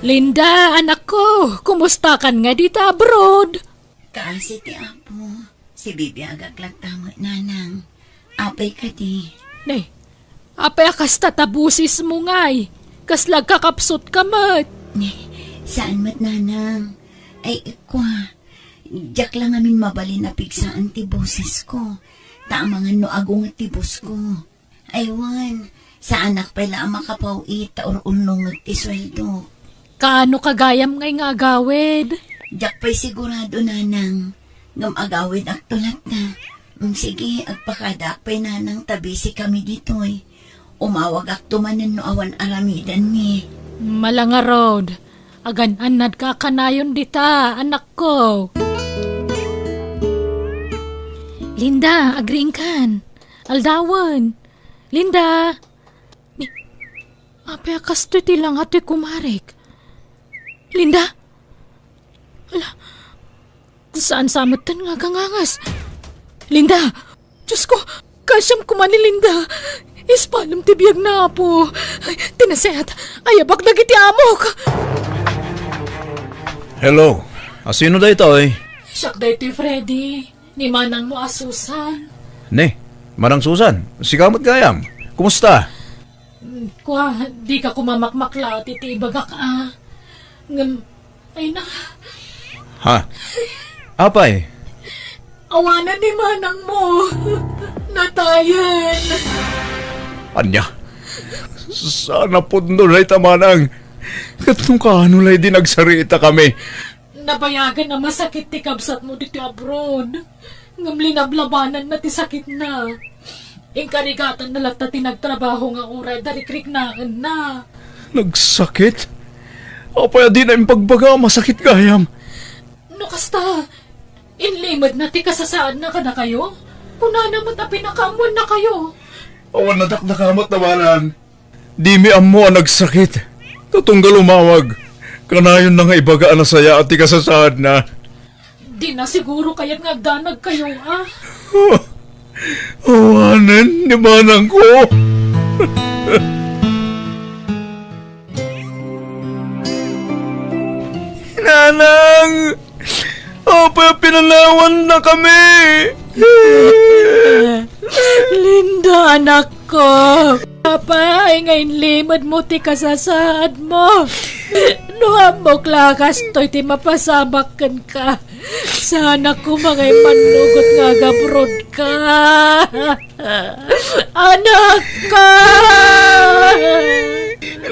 Linda, anakko, kumustakan nga dita abroad? Kaasi ti Apo, sibibiagak latta met, Nanang. Apay kadi? Ne, apay a kasta ta bosesmo ngay? Kasla agkakapsutka met? Ne, saan met, Nanang. Ay, kua, diak la ngamin mabalin a pigsaan ti bosesko. Ta amangan no agunget ti bosko. Ay wen, saanak pay la a makapaw-it ta ur-ulnongek ti sueldo. Kaano ka gayam ngay nga agawid? Diak pay sigurado, Nanang, ngem agawidakto latta. Mm, sige, agpakadaak pay, Nanang, ta busy kami ditoy. Umawagakto manen no awan aramidenmi. Malangarod, agan-annadka a kanayon dita, anakko. Linda, agriingkan. Aldawen. Linda! Ni, apay a kastoy ti langa ti kumarek? Linda! Ala, saan sa metten nga agangangas? Linda! Diyos ko, kasiam koma ni Linda. Ispalem ti biag na, Apo. Ay, ti naset, ayabak dagiti amok. Hello, asino daytoy? Siak daytoy, Freddy. Ni manangmo a Susan. Ne, Manang Susan, sika met gayam. Kumusta? Mm, kua, dika koma makmaklaat iti ibagak a. Ngem, ay na. Ha? Apay? Awanen ni manangmo. Natayen. Ania? Saan a pudno dayta, Manang. Ket no kaano la idi nagsaritakami? Nabayagan a masakit ti kabsatmo ditoy abroad, ngem linablabananna ti sakitna. Inkarigatanna latta ti nagtrabaho nga uray darikriknaenna. Nagsakit? Apay a dina impagbaga a masakit gayam? No kasta, inlimedna ti kasasaadna kadakayo? Kunana met a pinakaammuannakayo. Awan nadakdakamat, Manang. Dimi ammo a nagsakit. Ta tunggal umawag, kanayonna nga ibaga a nasayaat ti kasasaadna. Dina siguro kayat nga agdanagkayo, a? Awanen ni manangko. Nanang! Apay a pinanawannakami? Linda, anakko. Apay nga inlimedmo ti kasasaadmo? No ammok la a kastoy ti mapasamak kenka, saanak koma nga immannugot nga agabrodka. Anakko!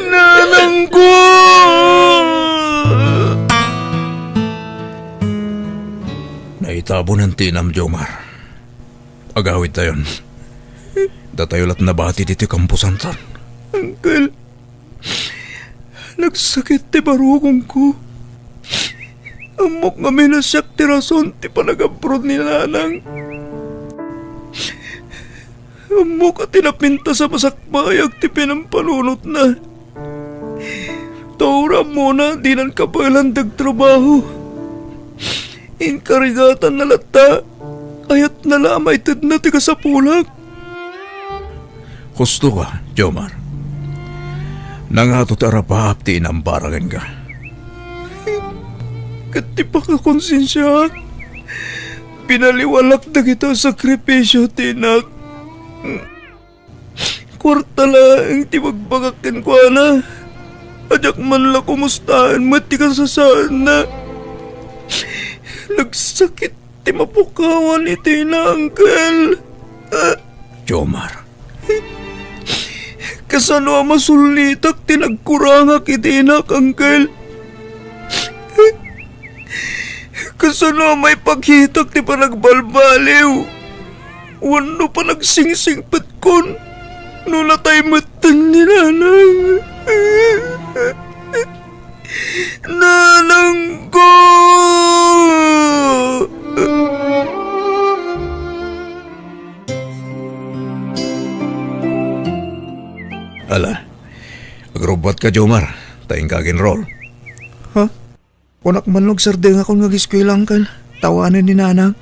Nanangko! Naitabonen ti inam, Jomar. Agawidtayon. Datayo la't nabati ditoy kamposanton. Uncle, nagsakit ti barukongko. Ammok ngamin a siak ti rason ti panagabroad ni Nanang. Ammok a ti napintas a masakbayag ti pinampanunotna. Ta uray ammona dinan kabaelan ti agtrabaho. Inkarigatanna latta, ayatna la a maitedna ti kasapulak. Husto ka, Jomar. Nangato ti arapaap ti inam para kenka. Ket ti pakakonsensiaak, binaliwalak dagita a sakripisio ti inak. Kuarta laeng ti bagbagak kenkuana. A diak man la kumustaen met ti kasasaadna. Nagsakit ti mapukawan iti ina, Uncle. Jomar. Kasano a masullitak ti nagkurangak iti inak, Uncle? Kasano a maipakitak ti panagbalbaliw wenno panagsingsipetkon no natay metten ni Nanang? Nanangko! Ala, agrubbuatka, Jomar, ta inka aginrol. Ha? Kunak man no agsardengakon nga ageskuela, Uncle, ta awanen ni Nanang.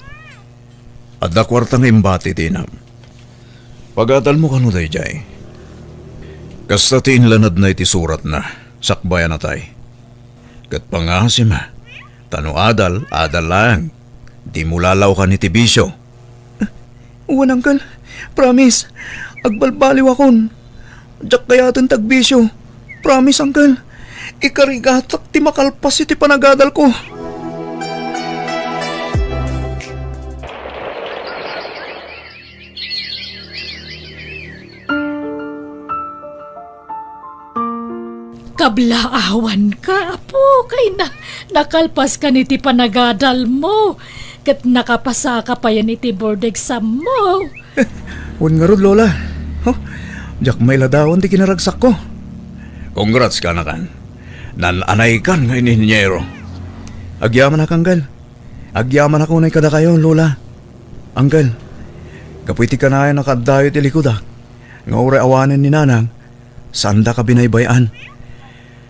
Adda kuarta nga imbati ti inam. Pagadalmo kano daydiay. Kasta ti inlanadna iti suratna, sakbay a natay. Ket pangasim, ta no adal, adal laeng. Dimo lalaokan iti bisio. Wen, Uncle. Promise. Agbalbaliwakon. Diak kayaten ti agbisio. Promise, Uncle. Ikarigatak ti makalpas iti panagadalko. Kablaawanka, apo, kayna, nakalpaskan iti panagadalmo, ket nakapasaka payen iti board exam mo. Wen ngarud, Lola. Huh? Diak mailadawan ti kinaragsakko. Congrats, kanakan. Nan-anaykan nga inhinyero. Agyamanak, Uncle. Agyamanak unay kadakayo, Lola. Uncle, gapu iti kanayon a kaaddayo iti likudak, nga uray awanen ni Nanang, saandaka binaybay-an.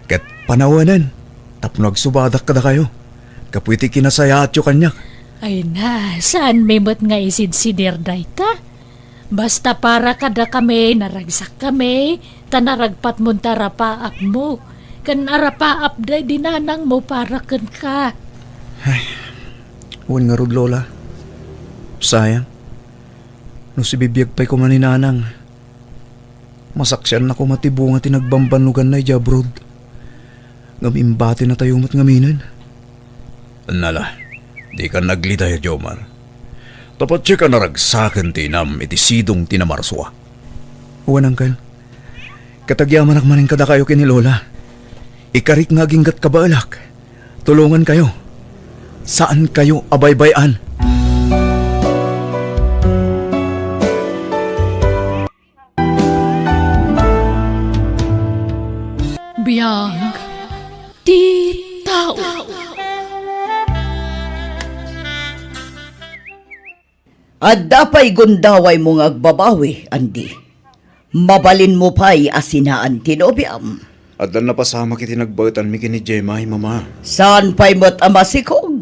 Ket panawenen tapno agsubadak kadakayo gapu iti kinasayaatyo kaniak. Ay na, saanmi met nga isidsider dayta? Basta para kadakami, naragsakkami, ta naragpatmon ti arapaapmo, ken arapaap daydi nanangmo para kenka. Ay, wen ngarud, Lola. Sayang. No sibibiag pay koma ni Nanang, masaksianna koma ti bunga ti nagbambannoganna idiay abroad. Ngem imbatinatayo met ngaminen. Nala, dikan naglidaya, Jomar. Ta patien a naragsaken ti inam iti sidong ti Namarsua. Wen, Uncle. Ket agyamanak manen kadakayo ken ni Lola. Ikarik nga aginggat kabaelak. Tulongankayo. Saankayo a baybay-an. Biag ti tao. Adda pay gundawaymo nga agbabawi, Andy? Mabalinmo pay a sinaan ti nobiam? Addan napasamak iti nagbaetanmi ken ni Jemay, Mama. Saan pay met a masikog?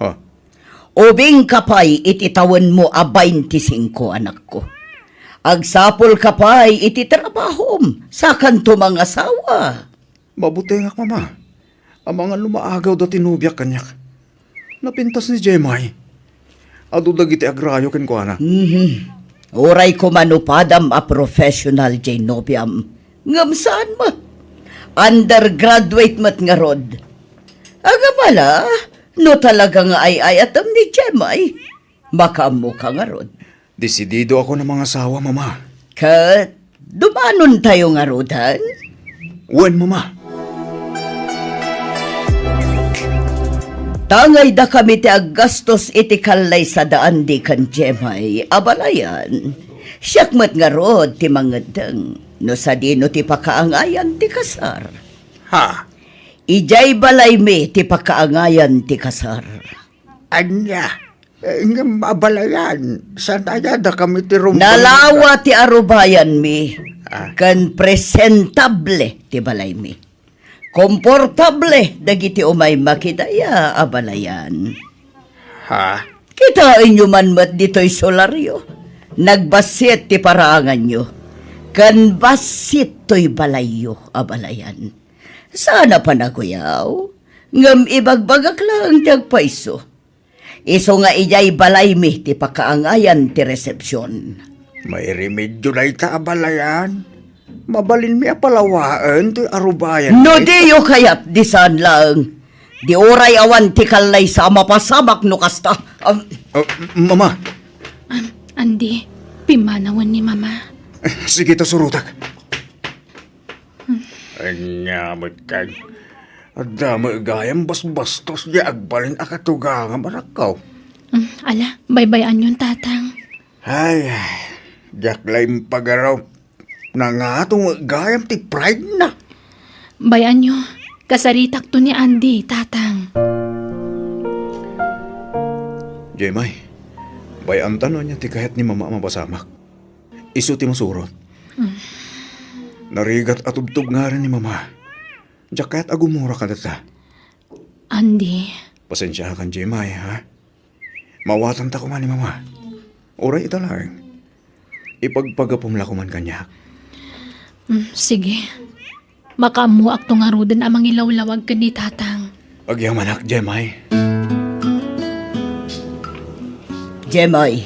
Ha? Ubingka pay iti tawenmo a baintisingko, anakko. Agsapulka pay iti trabahom, sakanto mangasawa. Mabutengak, Mama. Amangan no maagawda ti nobiak kaniak. Napintas ni Jemay. Adu dagiti agrayo kenkuana. Mhm. Uray koma no padam a professional diay nobiam. Ngem saan met. Undergraduate met ngarud. Ngem ala, no talaga nga ay-ayatem ni Jemay, makaammoka ngarud. Desididoakon a mangasawa, Mama. Ket dumanontayo ngaruden? Wen, Mama. Tangaydakami ti aggastos iti kallaysadaan di ken Jemay a balayan. Siak met ngarud ti mangeddeng no sadino ti pakaangayan ti kasar. Ha? Idiay balaymi ti pakaangayan ti kasar. Ania? Eh, ngem abalayan, saan aya dakami ti rumbeng? Nalawa ti arubayanmi, ah, ken presentable ti balaymi. Komportable dagiti umay makidaya a balayan. Ha? Kitaenyo man met ditoy solaryo. Nagbassit ti paraanganyo, ken bassit toy balayyo a balayan. Saan a panaguyaw? Ngem ibagbagak laeng ti agpayso. Isu nga idiay balaymi ti pakaangayan ti resepsion. Mairemedio dayta a balayan. Mabalinmi a palawaen toy arubayan. No diyo kayat, di saan laeng. Di uray awan ti kallaysa a mapasamak no kasta. Am- Ah, Mama. Am, Andy, pimmanawen ni Mama. Sige ta, surotak. Ania met kay, adda met gayam basbastos di agbalin a katugangam, anakko. Mm, ala, baybay-anyon, Tatang. Ay, diak la impagaraw. Nangato met gayam ti pride na. Bay-anyo, kasaritakto ni Andy, Tatang. Jemay, bay-anta no ania ti kayat ni Mama a mapasamak. Isu ti masurot. Mm. Narigat a tubtubngaran ni Mama. Diak kayat a gumura kadata. Andy. Pasensiakan, Jemay, ha? Mawatanta koma ni Mama. Uray ita laeng. Ipagpagapum la koman kaniak. Mm, sige. Makaammoakto ngaruden a mangilawlawag ken ni Tatang. Agyamanak, Jemay. Jemay,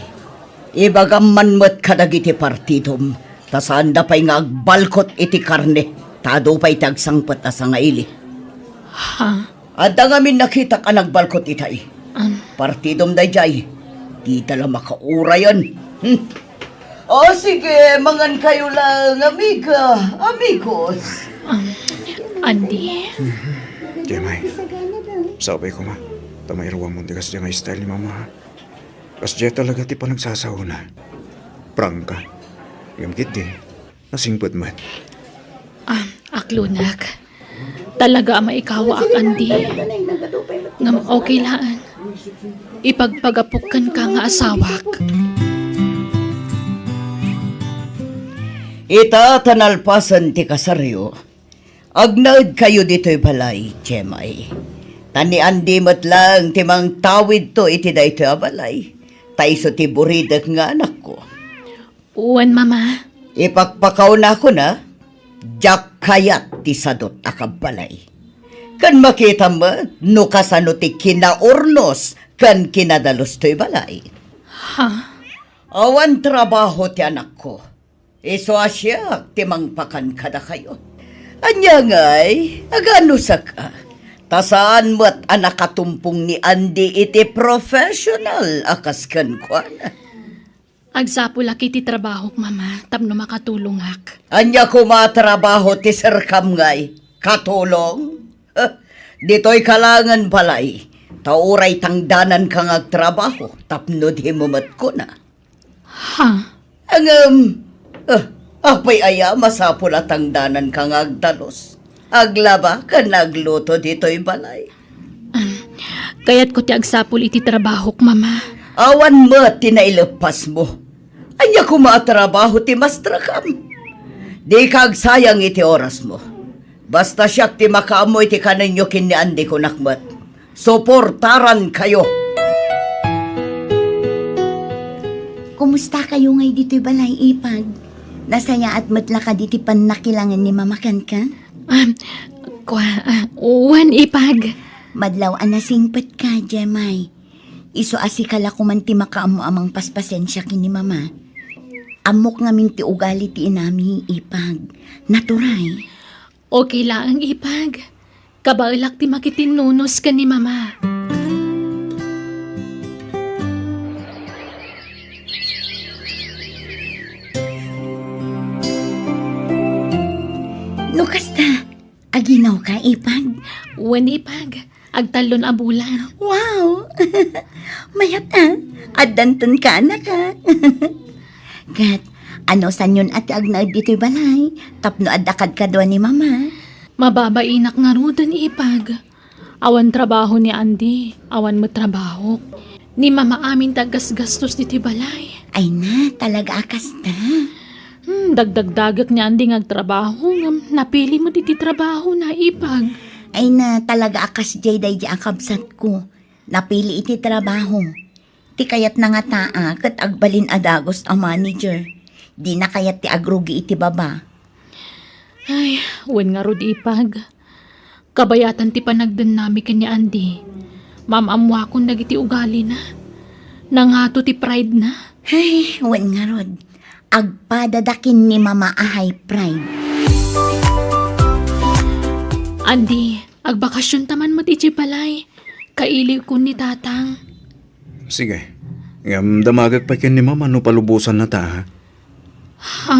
ibagam man met kadagiti partidom, ta saanda pay nga agbalkot iti karne, ta adu pay ti agsangpet a sangaili. Ha? Adda ngamin nakitak a nagbalkot itay. Am. Partidom daydiay. Dida la makaurayan. Hmm. O, sige, mangan kayo lang, amiga, amigos. Am, Andy. Jemay, sapay koma. Ta mairuamon ti kasdiay nga style ni Mama, ha? Kasdiay talaga ti panagsasaona. Prangka. Ngem ketdi, nasingpet met. Ah, aklonak. Talaga a maikawaak, Andy. Ngem okay laeng. Ipagpagapok kenka nga asawak. Ita ta nalpasen ti kasaryo, agnaed kayo ditoy balay, Jemay. Ta ni Andy met laeng ti mangtawidto iti daytoy a balay. Ta isu ti buridek nga anakko. Wen, Mama. Ipakpakawnakon a, diak kayat ti sadut a kabbalay. Ken makitam met no kasano ti kinaurnos ken kinadalus toy balay. Ha? Awan trabaho ti anakko. Isu a siak ti mangpakan kadakayo. Ania ngay, aganusak a. Ta saan met a nakatumpong ni Andy iti professional a kas kenkuana. Agsapulak iti trabahok, Mama, tapno makatulongak. Ania koma a trabaho ti serkam ngay? Katulong? Eh, ditoy ka laengen balay, ta uray tangdananka nga agtrabaho tapno dimo met kuna. Ha? Ngem, eh, apay aya masapul a tangdananka nga agdalus? Aglaba ken agluto ditoy balay. Kayatko ti agsapul iti trabahok, Mama. Awan met ti naileppasmo. Ania koma a trabaho ti mastrakam? Dika agsayang iti orasmo. Basta siak ti makaammo iti kanenyo ken ni Andy, kunak met. Suportaran kayo. Kumusta kayo ngay ditoy balay, Ipag? Nasayaat met la kadi ti pannakilangen ni Mama kenka? Ah, kua, ah, wen, Ipag. Madlaw a nasingpet ka, Jemay. Isu a sika la koman ti makaammo a mangpaspasensia ken ni Mama. Ammok ngamin ti ugali ti inami, Ipag. Naturay. Okay laeng, Ipag. Kabaelak ti makitinnunos ken ni Mama. No kasta, aginawka, Ipag? Wen, Ipag. Agtallon a bulan. Wow! Mayat a, addanton ka, anak a. Ket, anusanyon a ti agnaed ditoy balay, tapno adda kadkadua ni Mama? Mababainak ngaruden, Ipag. Awan trabaho ni Andy, awan met trabahok. Ni Mama amin ti aggasgastos ditoy balay. Ay na, talaga a kasta. Hmm, dagdagdagek ni Andy nga agtrabaho, ngem napili met iti trabaho na, Ipag. Ay na, talaga a kasdiay daydi a kabsatko. Napili iti trabaho. Ti kayatna ngata a ket agbalin a dagus a manager. Dina kayat ti agrugi iti baba. Ay, wen ngarud, Ipag. Kabayatan ti panagdennami ken ni Andy. Maam-ammoakon dagiti ugalina. Nangato ti pride na. Ay, wen ngarud. Agpadada ken ni Mama a high pride. Andy, agbakasionta man met idiay balay. Kailiwkon ni Tatang. Sige. Ngem damagek pay ken ni Mama no palubosanna ta, ha? Ha?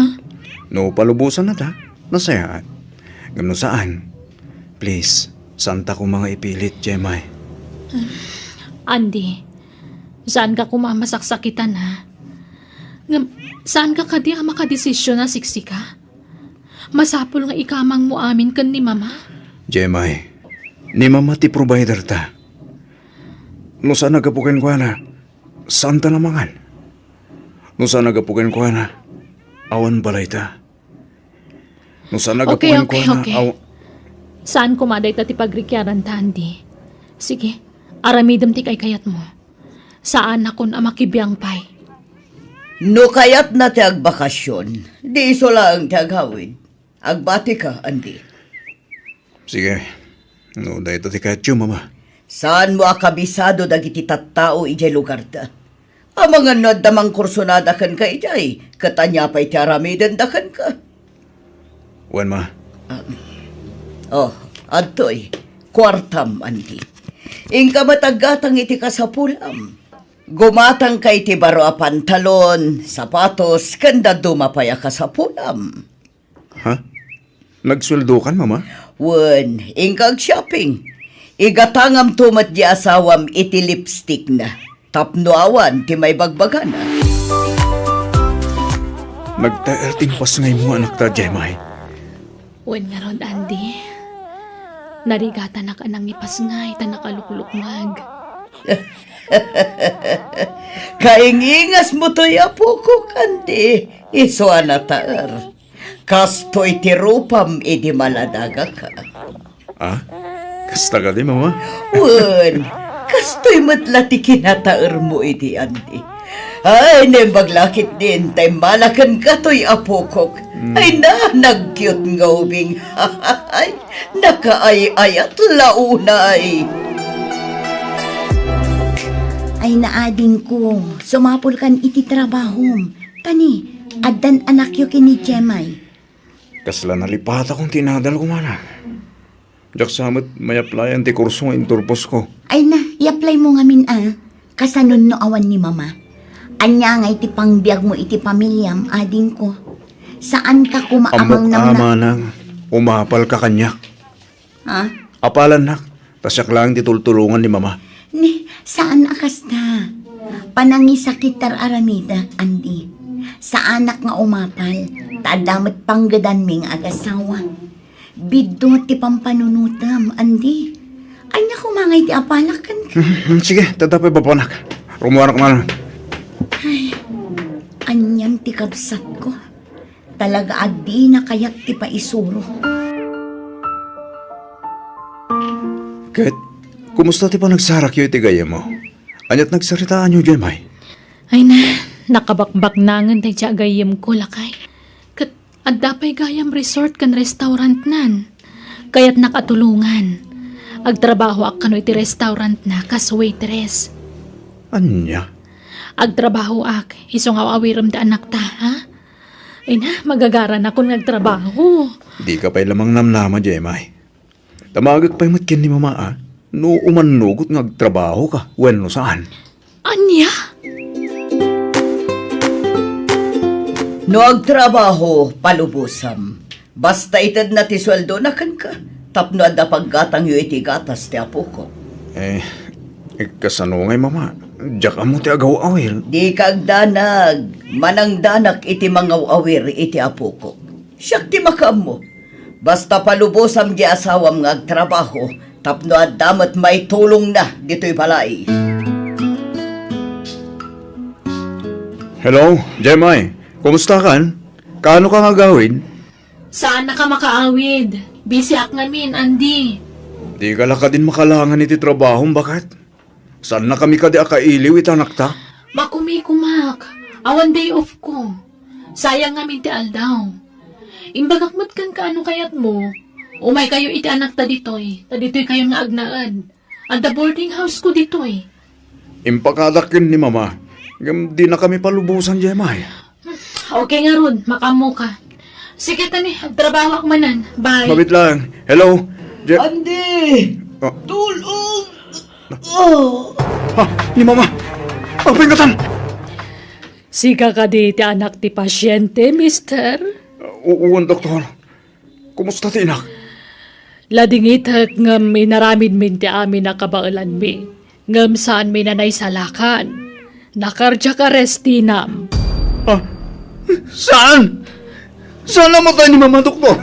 No palubosanna ta, nasayaat. Ngem no saan, please, saanta koma nga ipilit, Jemay. Andy, saanka koma a masaksakitan, ha? Ngem, saanka kadi a makadesisyon a siksika? Masapul nga ikamangmo amin ken ni Mama. Jemay, ni Mama ti provider ta. No saan a gapu kenkuana, saanta a mangan. No saan a gapu kenkuana, awan balayta. No saan a gapu Okay, okay, kenkuana, okay. aw- Saan koma dayta ti pagrikiaran ta, Andy. Sige, aramidem ti kaykayatmo. Saanakon a makibiang pay. No kayatna ti agbakasion, di isu laeng ti agawid. Agbatika, Andy. Sige. No dayta ti kayatyo, Mama. Saanmo a kabisado dagiti tattao idiay lugarda. Amangan no adda mangkursonada kenka idiay, ket ania pay ti aramidenda kenka? Wen, Ma. Ah, oh, adtoy. Kuartam, Andy. Inka met aggatang iti kasapulam. Gumatangka iti baro a pantalon, sapatos, ken dadduma pay a kasapulam. Ha? Nagsueldokan, Mama? Wen, inka ag-shopping. Igatangamto met di asawam iti lipstickna tapno awan ti maibagbagana. Nagtaer ti impasngaymo, anakta, Jemay. Wen ngarud, Andy. Narigatanak a nangipasngay ta nakaluklukmeg. Kaingingasmo toy, apokok, Andy. Isu a nataer. Kastoy ti rupam idi maladagaka. Ah? Kasta kadi, Mama? Wen, kastoy met la ti kinataermo idi, Andy. Ay, naimbag la ketdin ta immala kenka toy, apokok. Mm. Ay na, nagkiut nga ubing. Ay, nakaay-ayat la unay. Ay na, adingko, sumapulkan iti trabahom. Kani, addan anakyo ken ni Jemay? Kasla nalipatakon ti inadalko, mana. Diak sa met mai-applyan ti kurso nga inturposko. Ay na, i-apply mo ngamin a. Kasanon no awan ni Mama? Ania ngay ti pangbiagmo iti pamiliam, adingko? Saanka koma a Ammok, mangnamnam. Manang, umapalka kaniak. Ha? Apalannak, ta siak laeng ti tultulongan ni Mama. Ni, saan a kasta. Panangisakit ti ar-aramidek, Andy. Saanak nga umapal, ta adda met panggedanmi nga agasawa. Biddut ti pampanunotem, Andy. Ania koma ngay ti apalak kenka? Sige, ta adda pay babanak. Rummuarak man. Ay, anian ti kabsatko. Talaga a dina kayat ti paisuro. Ket, kumusta ti panagsarakyo iti gayyemmo? Aniat nagsaritaanyo, Jemay? Ay na, nakabakbaknangen daydiay a gayyemko, lakay. Ket adda pay gayam resort ken restaurantnan. Kayatnak a tulongan. Agtrabahoak kano iti restaurantna kas waitress. Ania? Agtrabahoak, isu nga aw-awirem da anakta, ha? Ay na, magagaranakon nga agtrabaho. Dika pay la mangnamnama, Jemay. Damagek pay met ken ni Mama a, no umannugot nga agtrabahoka wenno saan. Ania? No agtrabaho, palubosam. Basta itedna ti sueldona kenka, tapno adda paggatangyo iti gatas ti apokok. Eh, eh, kasano ngay, Mama? Diak ammo ti agaw-awir. Dika agdanag, manangdanak iti mangaw-awir iti apokok. Siak ti makaammo. Basta palubosam di asawam nga agtrabaho tapno adda met maitulongna ditoy balay. Hello, Jemay. Kumusta kan? Kaano ka nga agawid? Saannak a makaawid. Busy ak ngamin, Andy. Dika la kadin makalangan iti trabahom, baket? Saannakami kadi a kailiw iti anakta? Makumikumak. Awan day off ko. Sayang ngamin ti aldaw. Imbagak met kenka no kayatmo. Umaykayo iti anakta ditoy, ta ditoykayon nga agnaed. Adda boarding house ko ditoy. Impakadak ken ni Mama, ngem dinakami palubosan, Jemay. Okay ngarud, makaammoka. Sige, tani, agtrabahoak manen. Bye. Mabit lang. Hello? Je- Andy! Ah. Tulong! Oh! Ha? Ni Mama? Apay ngatan? Sika kadi ti anak ti pasyente, mister? U-, uwan, doktor. Kumusta ti inak? Ladingitek ngem inaramidmin ti amin a kabaelanmi, ngem saanmi a naisalakan. Na-cardiac arrest tinam. Ah, saan? Saan a matay ni Mama, doktor?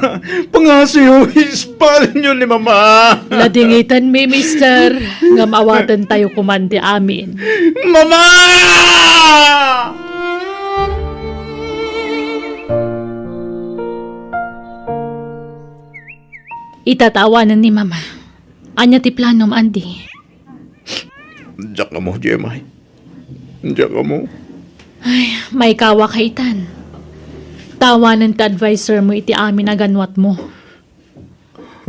Pangasiyo, ispalenyo ni Mama. Ladingitanmi, mister, ngem awatentayo koman ti amin. Mama! Ita ti awanen ni Mama. Ania ti planom, Andy? Diak ammo, Jemay. Diak ammo. Ay, maikawaka itan. Ta awanen ti advisermo iti amin a ganwatmo.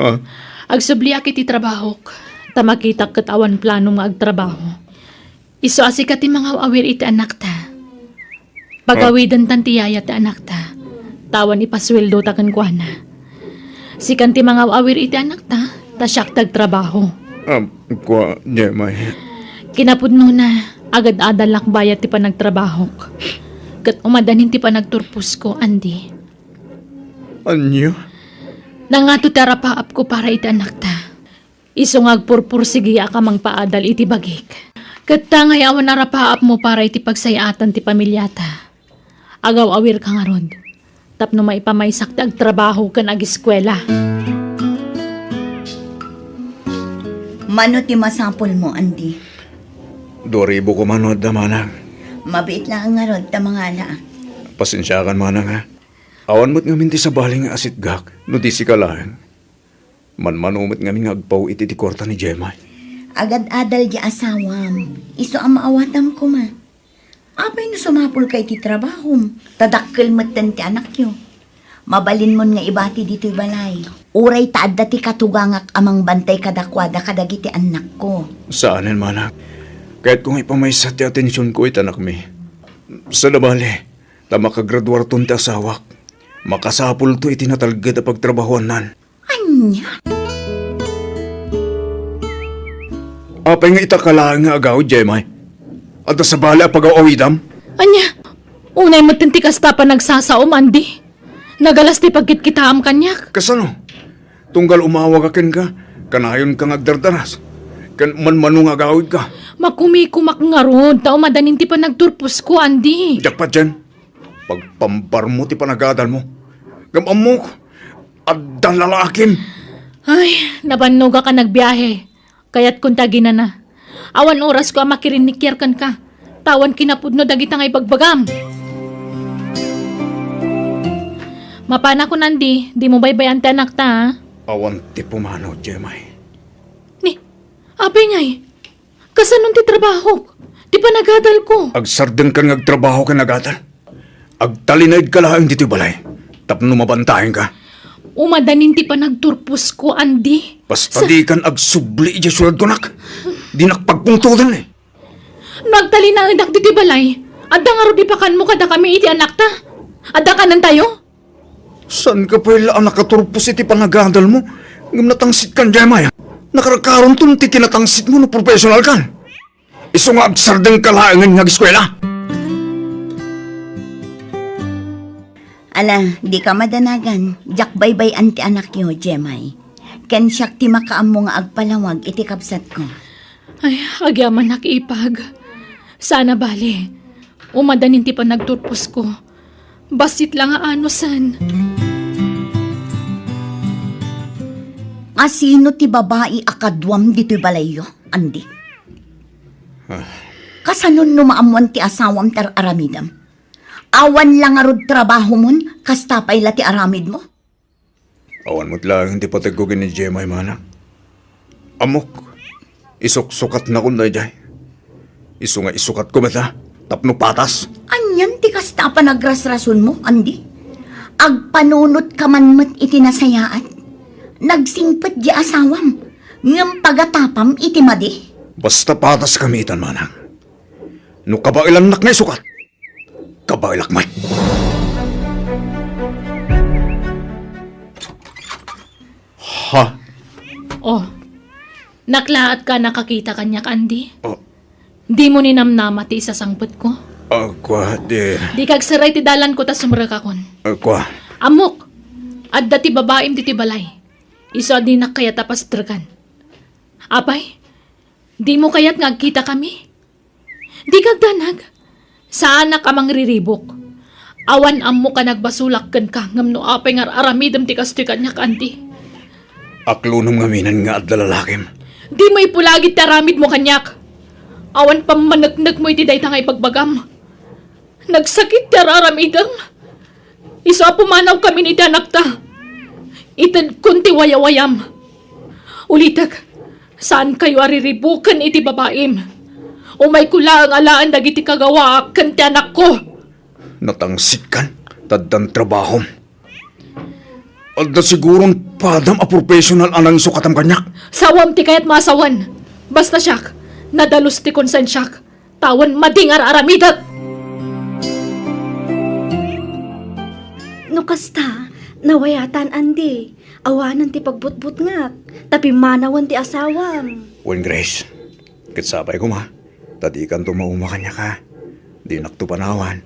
Ha? Agsubliak iti trabahok, ta makitak ket awan planom nga agtrabaho. Isu a sika ti mangaw-awir iti anakta. Pagawidentan ti yaya ti anakta, ta awan ipasueldota kenkuana. Sikan ti mangaw-awir iti anakta, ta siak ti agtrabaho. Ah, kua, Jemay. Kinapudnona, agad-adalak bayat ti panagtrabahok. Ket umadanin ti panagturposko, Andy. Ania? Nangato ti arapaapko para iti anakta. Isu nga agpurpursigiak a mangpaadal iti bagik. Ket ta ngay awan arapaapmo para iti pagsayaatan ti pamiliata. Agaw-awirka ngarud, tapno maipamaysak ti agtrabaho ken agiskuela. Mano ti masapulmo, Andy? Dua ribu koma no adda, manang. Mabiit laeng ngarud ta mangalaak. Pasensiakan, manang, ha? Awan met ngamin ti sabali nga asitgak no di sika laeng. Manmano met ngamin nga agpaw iti, iti kuarta ni Jemay. Agad-adal di asawam. Isu a maawatam koma. Apay no sumapulka iti trabahom? Ta dakkel metten ti anakyo. Mabalinmon nga ibati ditoy balay. Uray ta adda ti katugangak a mangbantay kadakuada kadagiti annakko. Saanen, manang. Kayatko nga ipamaysa ti atensionko iti anakmi. Saan a bale, ta makagraduarton ti asawak. Makasapulto iti natalged a pagtrabahoannan. Ania? Apay nga ita ka laeng nga agawid, Jemay? Adda sabali a pagaw-awidam? Ania? Unay metten ti kasta a panagsasaom, Andy. Nagalas ti pagkitkitaam kaniak. Kasano? Tunggal umawag a kenka, kanayonka nga agdardaras. Ken manmano nga agawidka. Makumikumak ngarud, ta umadanin ti panagturposko, Andy. Diak patien. Pagpambarmo ti panagadalmo. Ngem ammok, adda lalakim. Ay, nabannogak a nagbiahe. Kayatkon ti aginana. Awan orasko a makirinnikiar kenka. Ta awan kinapudno dagita nga ibagbagam. Mapanakon, Andy, dimo baybay-an ti anakta, a? Awan ti pumanaw, Jemay. Ni, apay ngay? Kasanon ti trabahok? Ti panagadalko? Agsardengkan nga agtrabaho ken agadal. Agtalinaedka laeng ditoy balay tapno mabantaenka. Umadanin ti panagturposko, Andy. Basta sa- dikan agsubli idiay siudadko, nak. Dinak pagpungtoden, eh. No agtalinaedak ditoy balay, adda ngarud ipakanmo kadakami iti anakta? Adda kanentayo? Saanka pay la a nakaturpos iti panagadalmo? Ngem natangsitkan, Jemay. Nakarkaronton ti kinatangsitmo no professionalkan. Isu nga agsardengka laengen nga agiskuela. Ala, dika madanagan. Diak baybay-an ti anakyo, Jemay. Ken siak ti makaammo nga agpalawag iti kabsatko. Ay, agyamanak, ipag. Saan a bale. Umadanin ti panagturposko. Bassit la nga anusen. Asino ti babai a kaduam ditoy balayyo, Andy? Ah. Kasanon no maammoan ti asawam ti ar-aramidem? Awan la ngarud trabahomon, kasta pay la ti aramidmo? Awan met laeng ti pategko ken ni Jemay, manang. Ammok, isuksukatnakon daydiay. Isu nga isukatko met, a, tapno patas. Anian ti kasta a panagrasrasonmo, Andy? Agpanunotkaman met iti nasayaat. Nagsingpet di asawam, ngem pagatapam iti madi? Basta pataskami itan, manang. No kabaelannak nga isukat, kabaelak met. Ha? Oh, naklaatka a nakakita kaniak, Andy? Oh. Dimo ninamnama ti isasangpetko? Ah, kua, di. Dika agsiray ti dalanko ta sumrekakon. Ah, kua. Ammok, adda ti babaim ditoy balay. Isu a dinak kayat a pastrekan. Apay, dimo kayat nga agkitakami? Dika agdanag. Saanak a mangriribuk. Awan ammok a nagbasolak kenka ngem no apay nga ar-aramidem ti kastoy kaniak, Andy. Aklonem ngaminen nga adda lalakim. Dimo ipulagid ti aramidmo kaniak. Awan pammaneknekmo iti dayta nga ibagbagam. Nagsakit ti ar-aramidem. Isu a pumanawkamin iti anakta. Itedkon ti wayawayam. Ulitek, saankayo a riribuken iti babaim. Umayko laeng alaen dagiti kagawaak ken ti anakko. Natangsitkan, ta addan trabahom. Adda siguron padam a professional a nangisukatam kaniak. Sawam ti kayatmo a sawen. Basta siak, nadalus ti konsensiak. Tawen madi nga ar-aramidek. No kasta, nawayatan, Andy. Awanen ti pagbutbutngak, ta pimmanawen ti asawam. Wen, Grace, ket sapay koma, ta dikanto mauma kaniak, a. Dinakto panawan.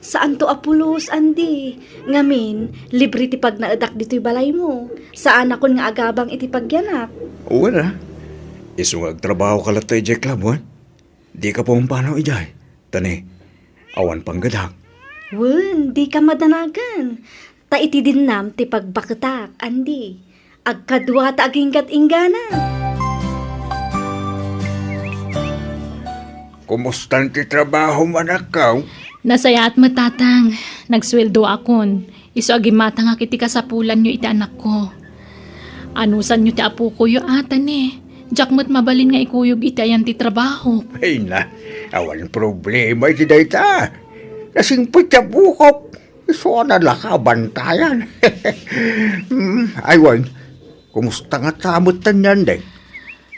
Saanto a pulos, Andy. Ngamin, libre ti pagnaedak ditoy balaymo. Saanakon nga agabang iti pagyanak. Wen a. Isu nga agtrabahoka latta idiay club, wen? Dika pumpanaw idiay, ta ne, awan panggedak. Wen, dika madanagan. Ta iti dinnam ti pagbaketak, Andy. Agkadua ta aginggat-inggana. Kumustan ti trabahom, anakko? Nasayaat met, Tatang. Nagsueldoakon. Isu a gimmatangak iti kasapulanyo iti anakko. Anusanyo ti apokoyo, a, ta ne, diak met mabalin nga ikuyog iti ayan ti trabahok. Ay na, awan problema iti dayta. Nasingpet ti apokok. Isu a nalaka a bantayan. Mm, ay wen, kumusta ngata met ni Andeng?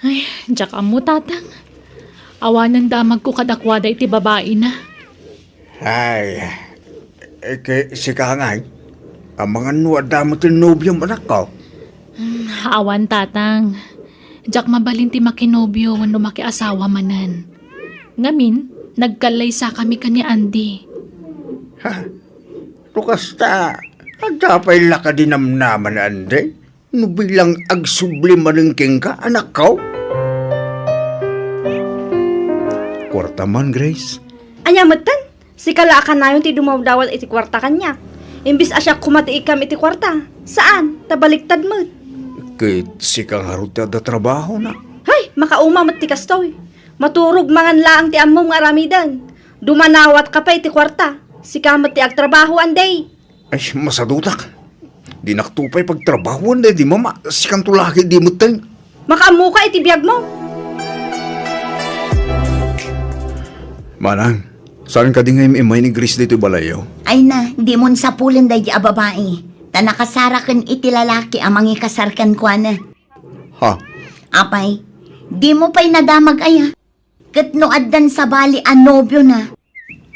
Ay, diak ammo, Tatang. Awanen damagko kadakuada iti babaina. Ay, eh, ke-, sika ngay, amangan no adda met ti nobiom, anakko? Hmm, awan, Tatang. Diak mabalin ti makinobio wenno makiasawa manen. Ngamin, nagkallaysakami ken ni Andy. Ha? No kasta, adda pay la kadi namnama ni Andy? No bilang agsubli manen kenka, anakko? Kuarta man, Grace. Ania metten? Sika la a kanayon ti dumawdawat iti kuarta kaniak. Imbes a siak koma ti ikkam iti kuarta. Saan, ta baliktad met. Ket sika ngarud ti adda trabahona. Hay, makauma met ti kastoy. Maturog mangan laeng ti ammom nga aramiden. Dumanawatka pay iti kuarta. Sika met ti agtrabaho, Andy. Ay, masadutak. Dinakto pay pagtrabahoan daydi mama. Sikanto la ket di metten. Makaammoka iti biagmo. Manang, saan kadi nga im-immay ni Grace ditoy balayyo? Ay na, dimon sapulen daydi a babai. Ta nakasaraken iti lalaki a mangikasar kenkuana. Ha? Apay, dimo pay nadamag aya? Ket no addan sabali a nobiona,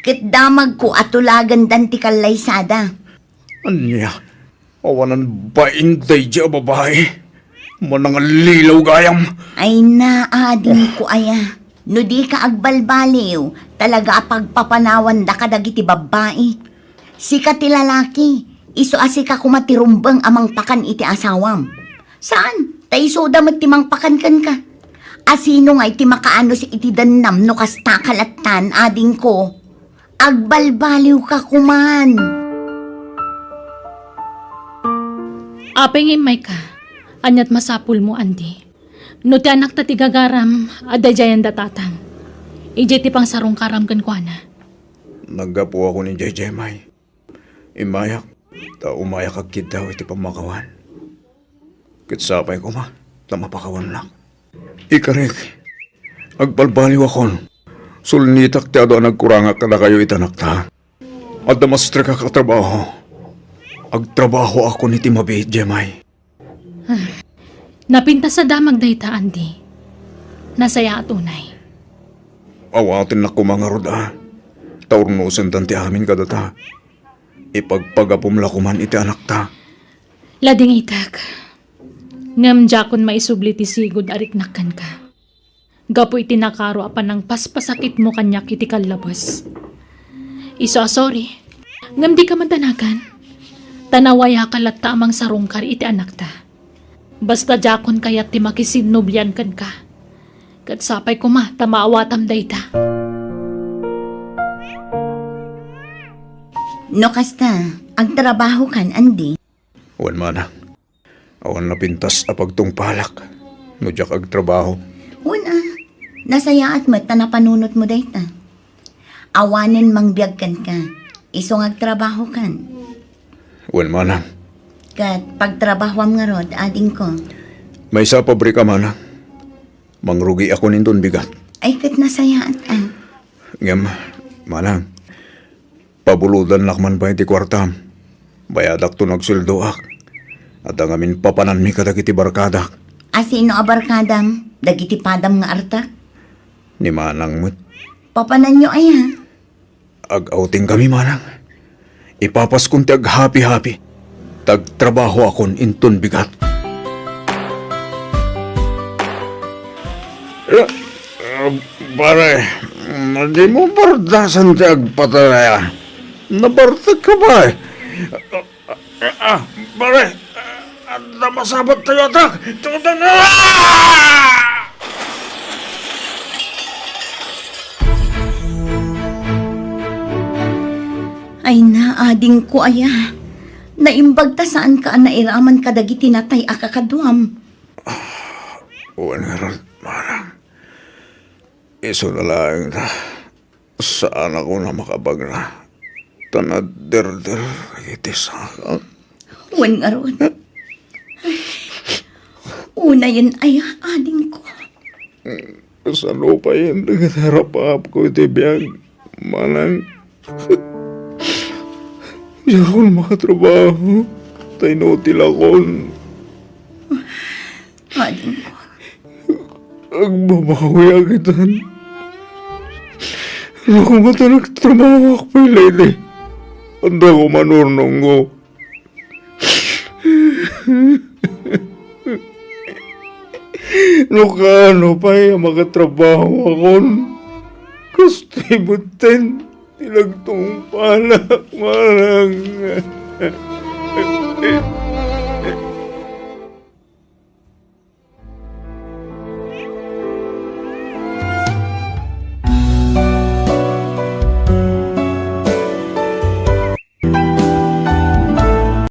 ket damagko a tulagandan ti kallaysada. Ania? Awanan bain daydi a babai. Manangallilaw gayam. Ay na, adingko aya. No dika agbalbaliw, talaga a pagpapanawanda kadagiti babbai. Sika ti lalaki, isu a sika koma ti rumbeng a mangpakan iti asawam. Saan, ta isuda met ti mangpakan kenka. Asino ngay ti makaanus iti dennam no kasta ka lattan, adingko? Agbalbaliwka koman. Apay nga immayka? Aniat masapulmo, Andy? No ti anakta ti gagaram, adda daydiayen da tatang. Idiay ti pangsarungkaram kenkuana. Naggapuakon idiay Jemay. Immayak, ta umayak agkiddaw iti pammakawan. Ket sapay koma, ta mapakawannak. Ikarik, agbalbaliwakon. Sulnitak ti adu a nagkurangak kadakayo iti anakta. Adda mastrekak a trabaho. Agtrabahoakon iti mabiit, Jemay. Napintas a damag dayta, Andy. Nasayaat unay. Awatennak koma ngarud a ta urnosendan ti amin kadata. Ipagpagapum la koman iti anakta. Ladingitek. Ngem diakon maisubli ti sigud a riknak kenka. Gapu iti nakaro a panangpaspasakitmo kaniak iti kallabes. Isu a sorry, ngem dika madanagan. Ta nawayaka latta a mangsarungkar iti anakta. Basta diakon kayat ti makisinnublian kenka. Ket sapay koma ta maawatam dayta. No kasta, agtrabahokan, Andy? Wen, manang. Awan napintas a pagtungpalak no diak agtrabaho. Wen a, nasayaat met ta napanunotmo dayta. Awanen mangbiag kenka, isu nga agtrabahokan. Wen, manang. Ket pagtrabahoam ngarud, adingko. Maysa a pabrika, manang. Mangrugiakon inton bigat. Ay, ket nasayaat a. Ngem, manang, pabulodannak man pay ti kuartam. Bayadakto no agsueldoak. Adda ngamin papananmi kadagiti barkadak. A sino a barkadam? Dagiti padam nga artak? Ni manang met. Papananyo aya? Ag-outing kami, manang. Ipapaskon ti aghapi-hapi. Tagtrabahoakon inton bigat. Eh, eh, pare, dimo bardasan ti agpatay a. Nabartek ka ba, eh? Ah, ah, pare, ah, adda masabat tayo atak. Tutan-, ah! Ay na, adingko aya. Naimbag ta saanka a nairaman kadagiti natay a kakaduam. Wen ngarud, manang. Isu na laeng ta. Saanakon a makabagna. Ta naderder iti sakak. Wen ngarud. Unayen aya, adingko. Kasano payen dagiti rapaapko iti biag, manang? Diakon makatrabaho, ta inutilakon. Adingko. Agbabawiak itan. No koma ta nagtrabahoak pay laeng, adda koma nurnongko. No kaano pay a makatrabahoakon, kastoy metten ti nagtungpalak, manang.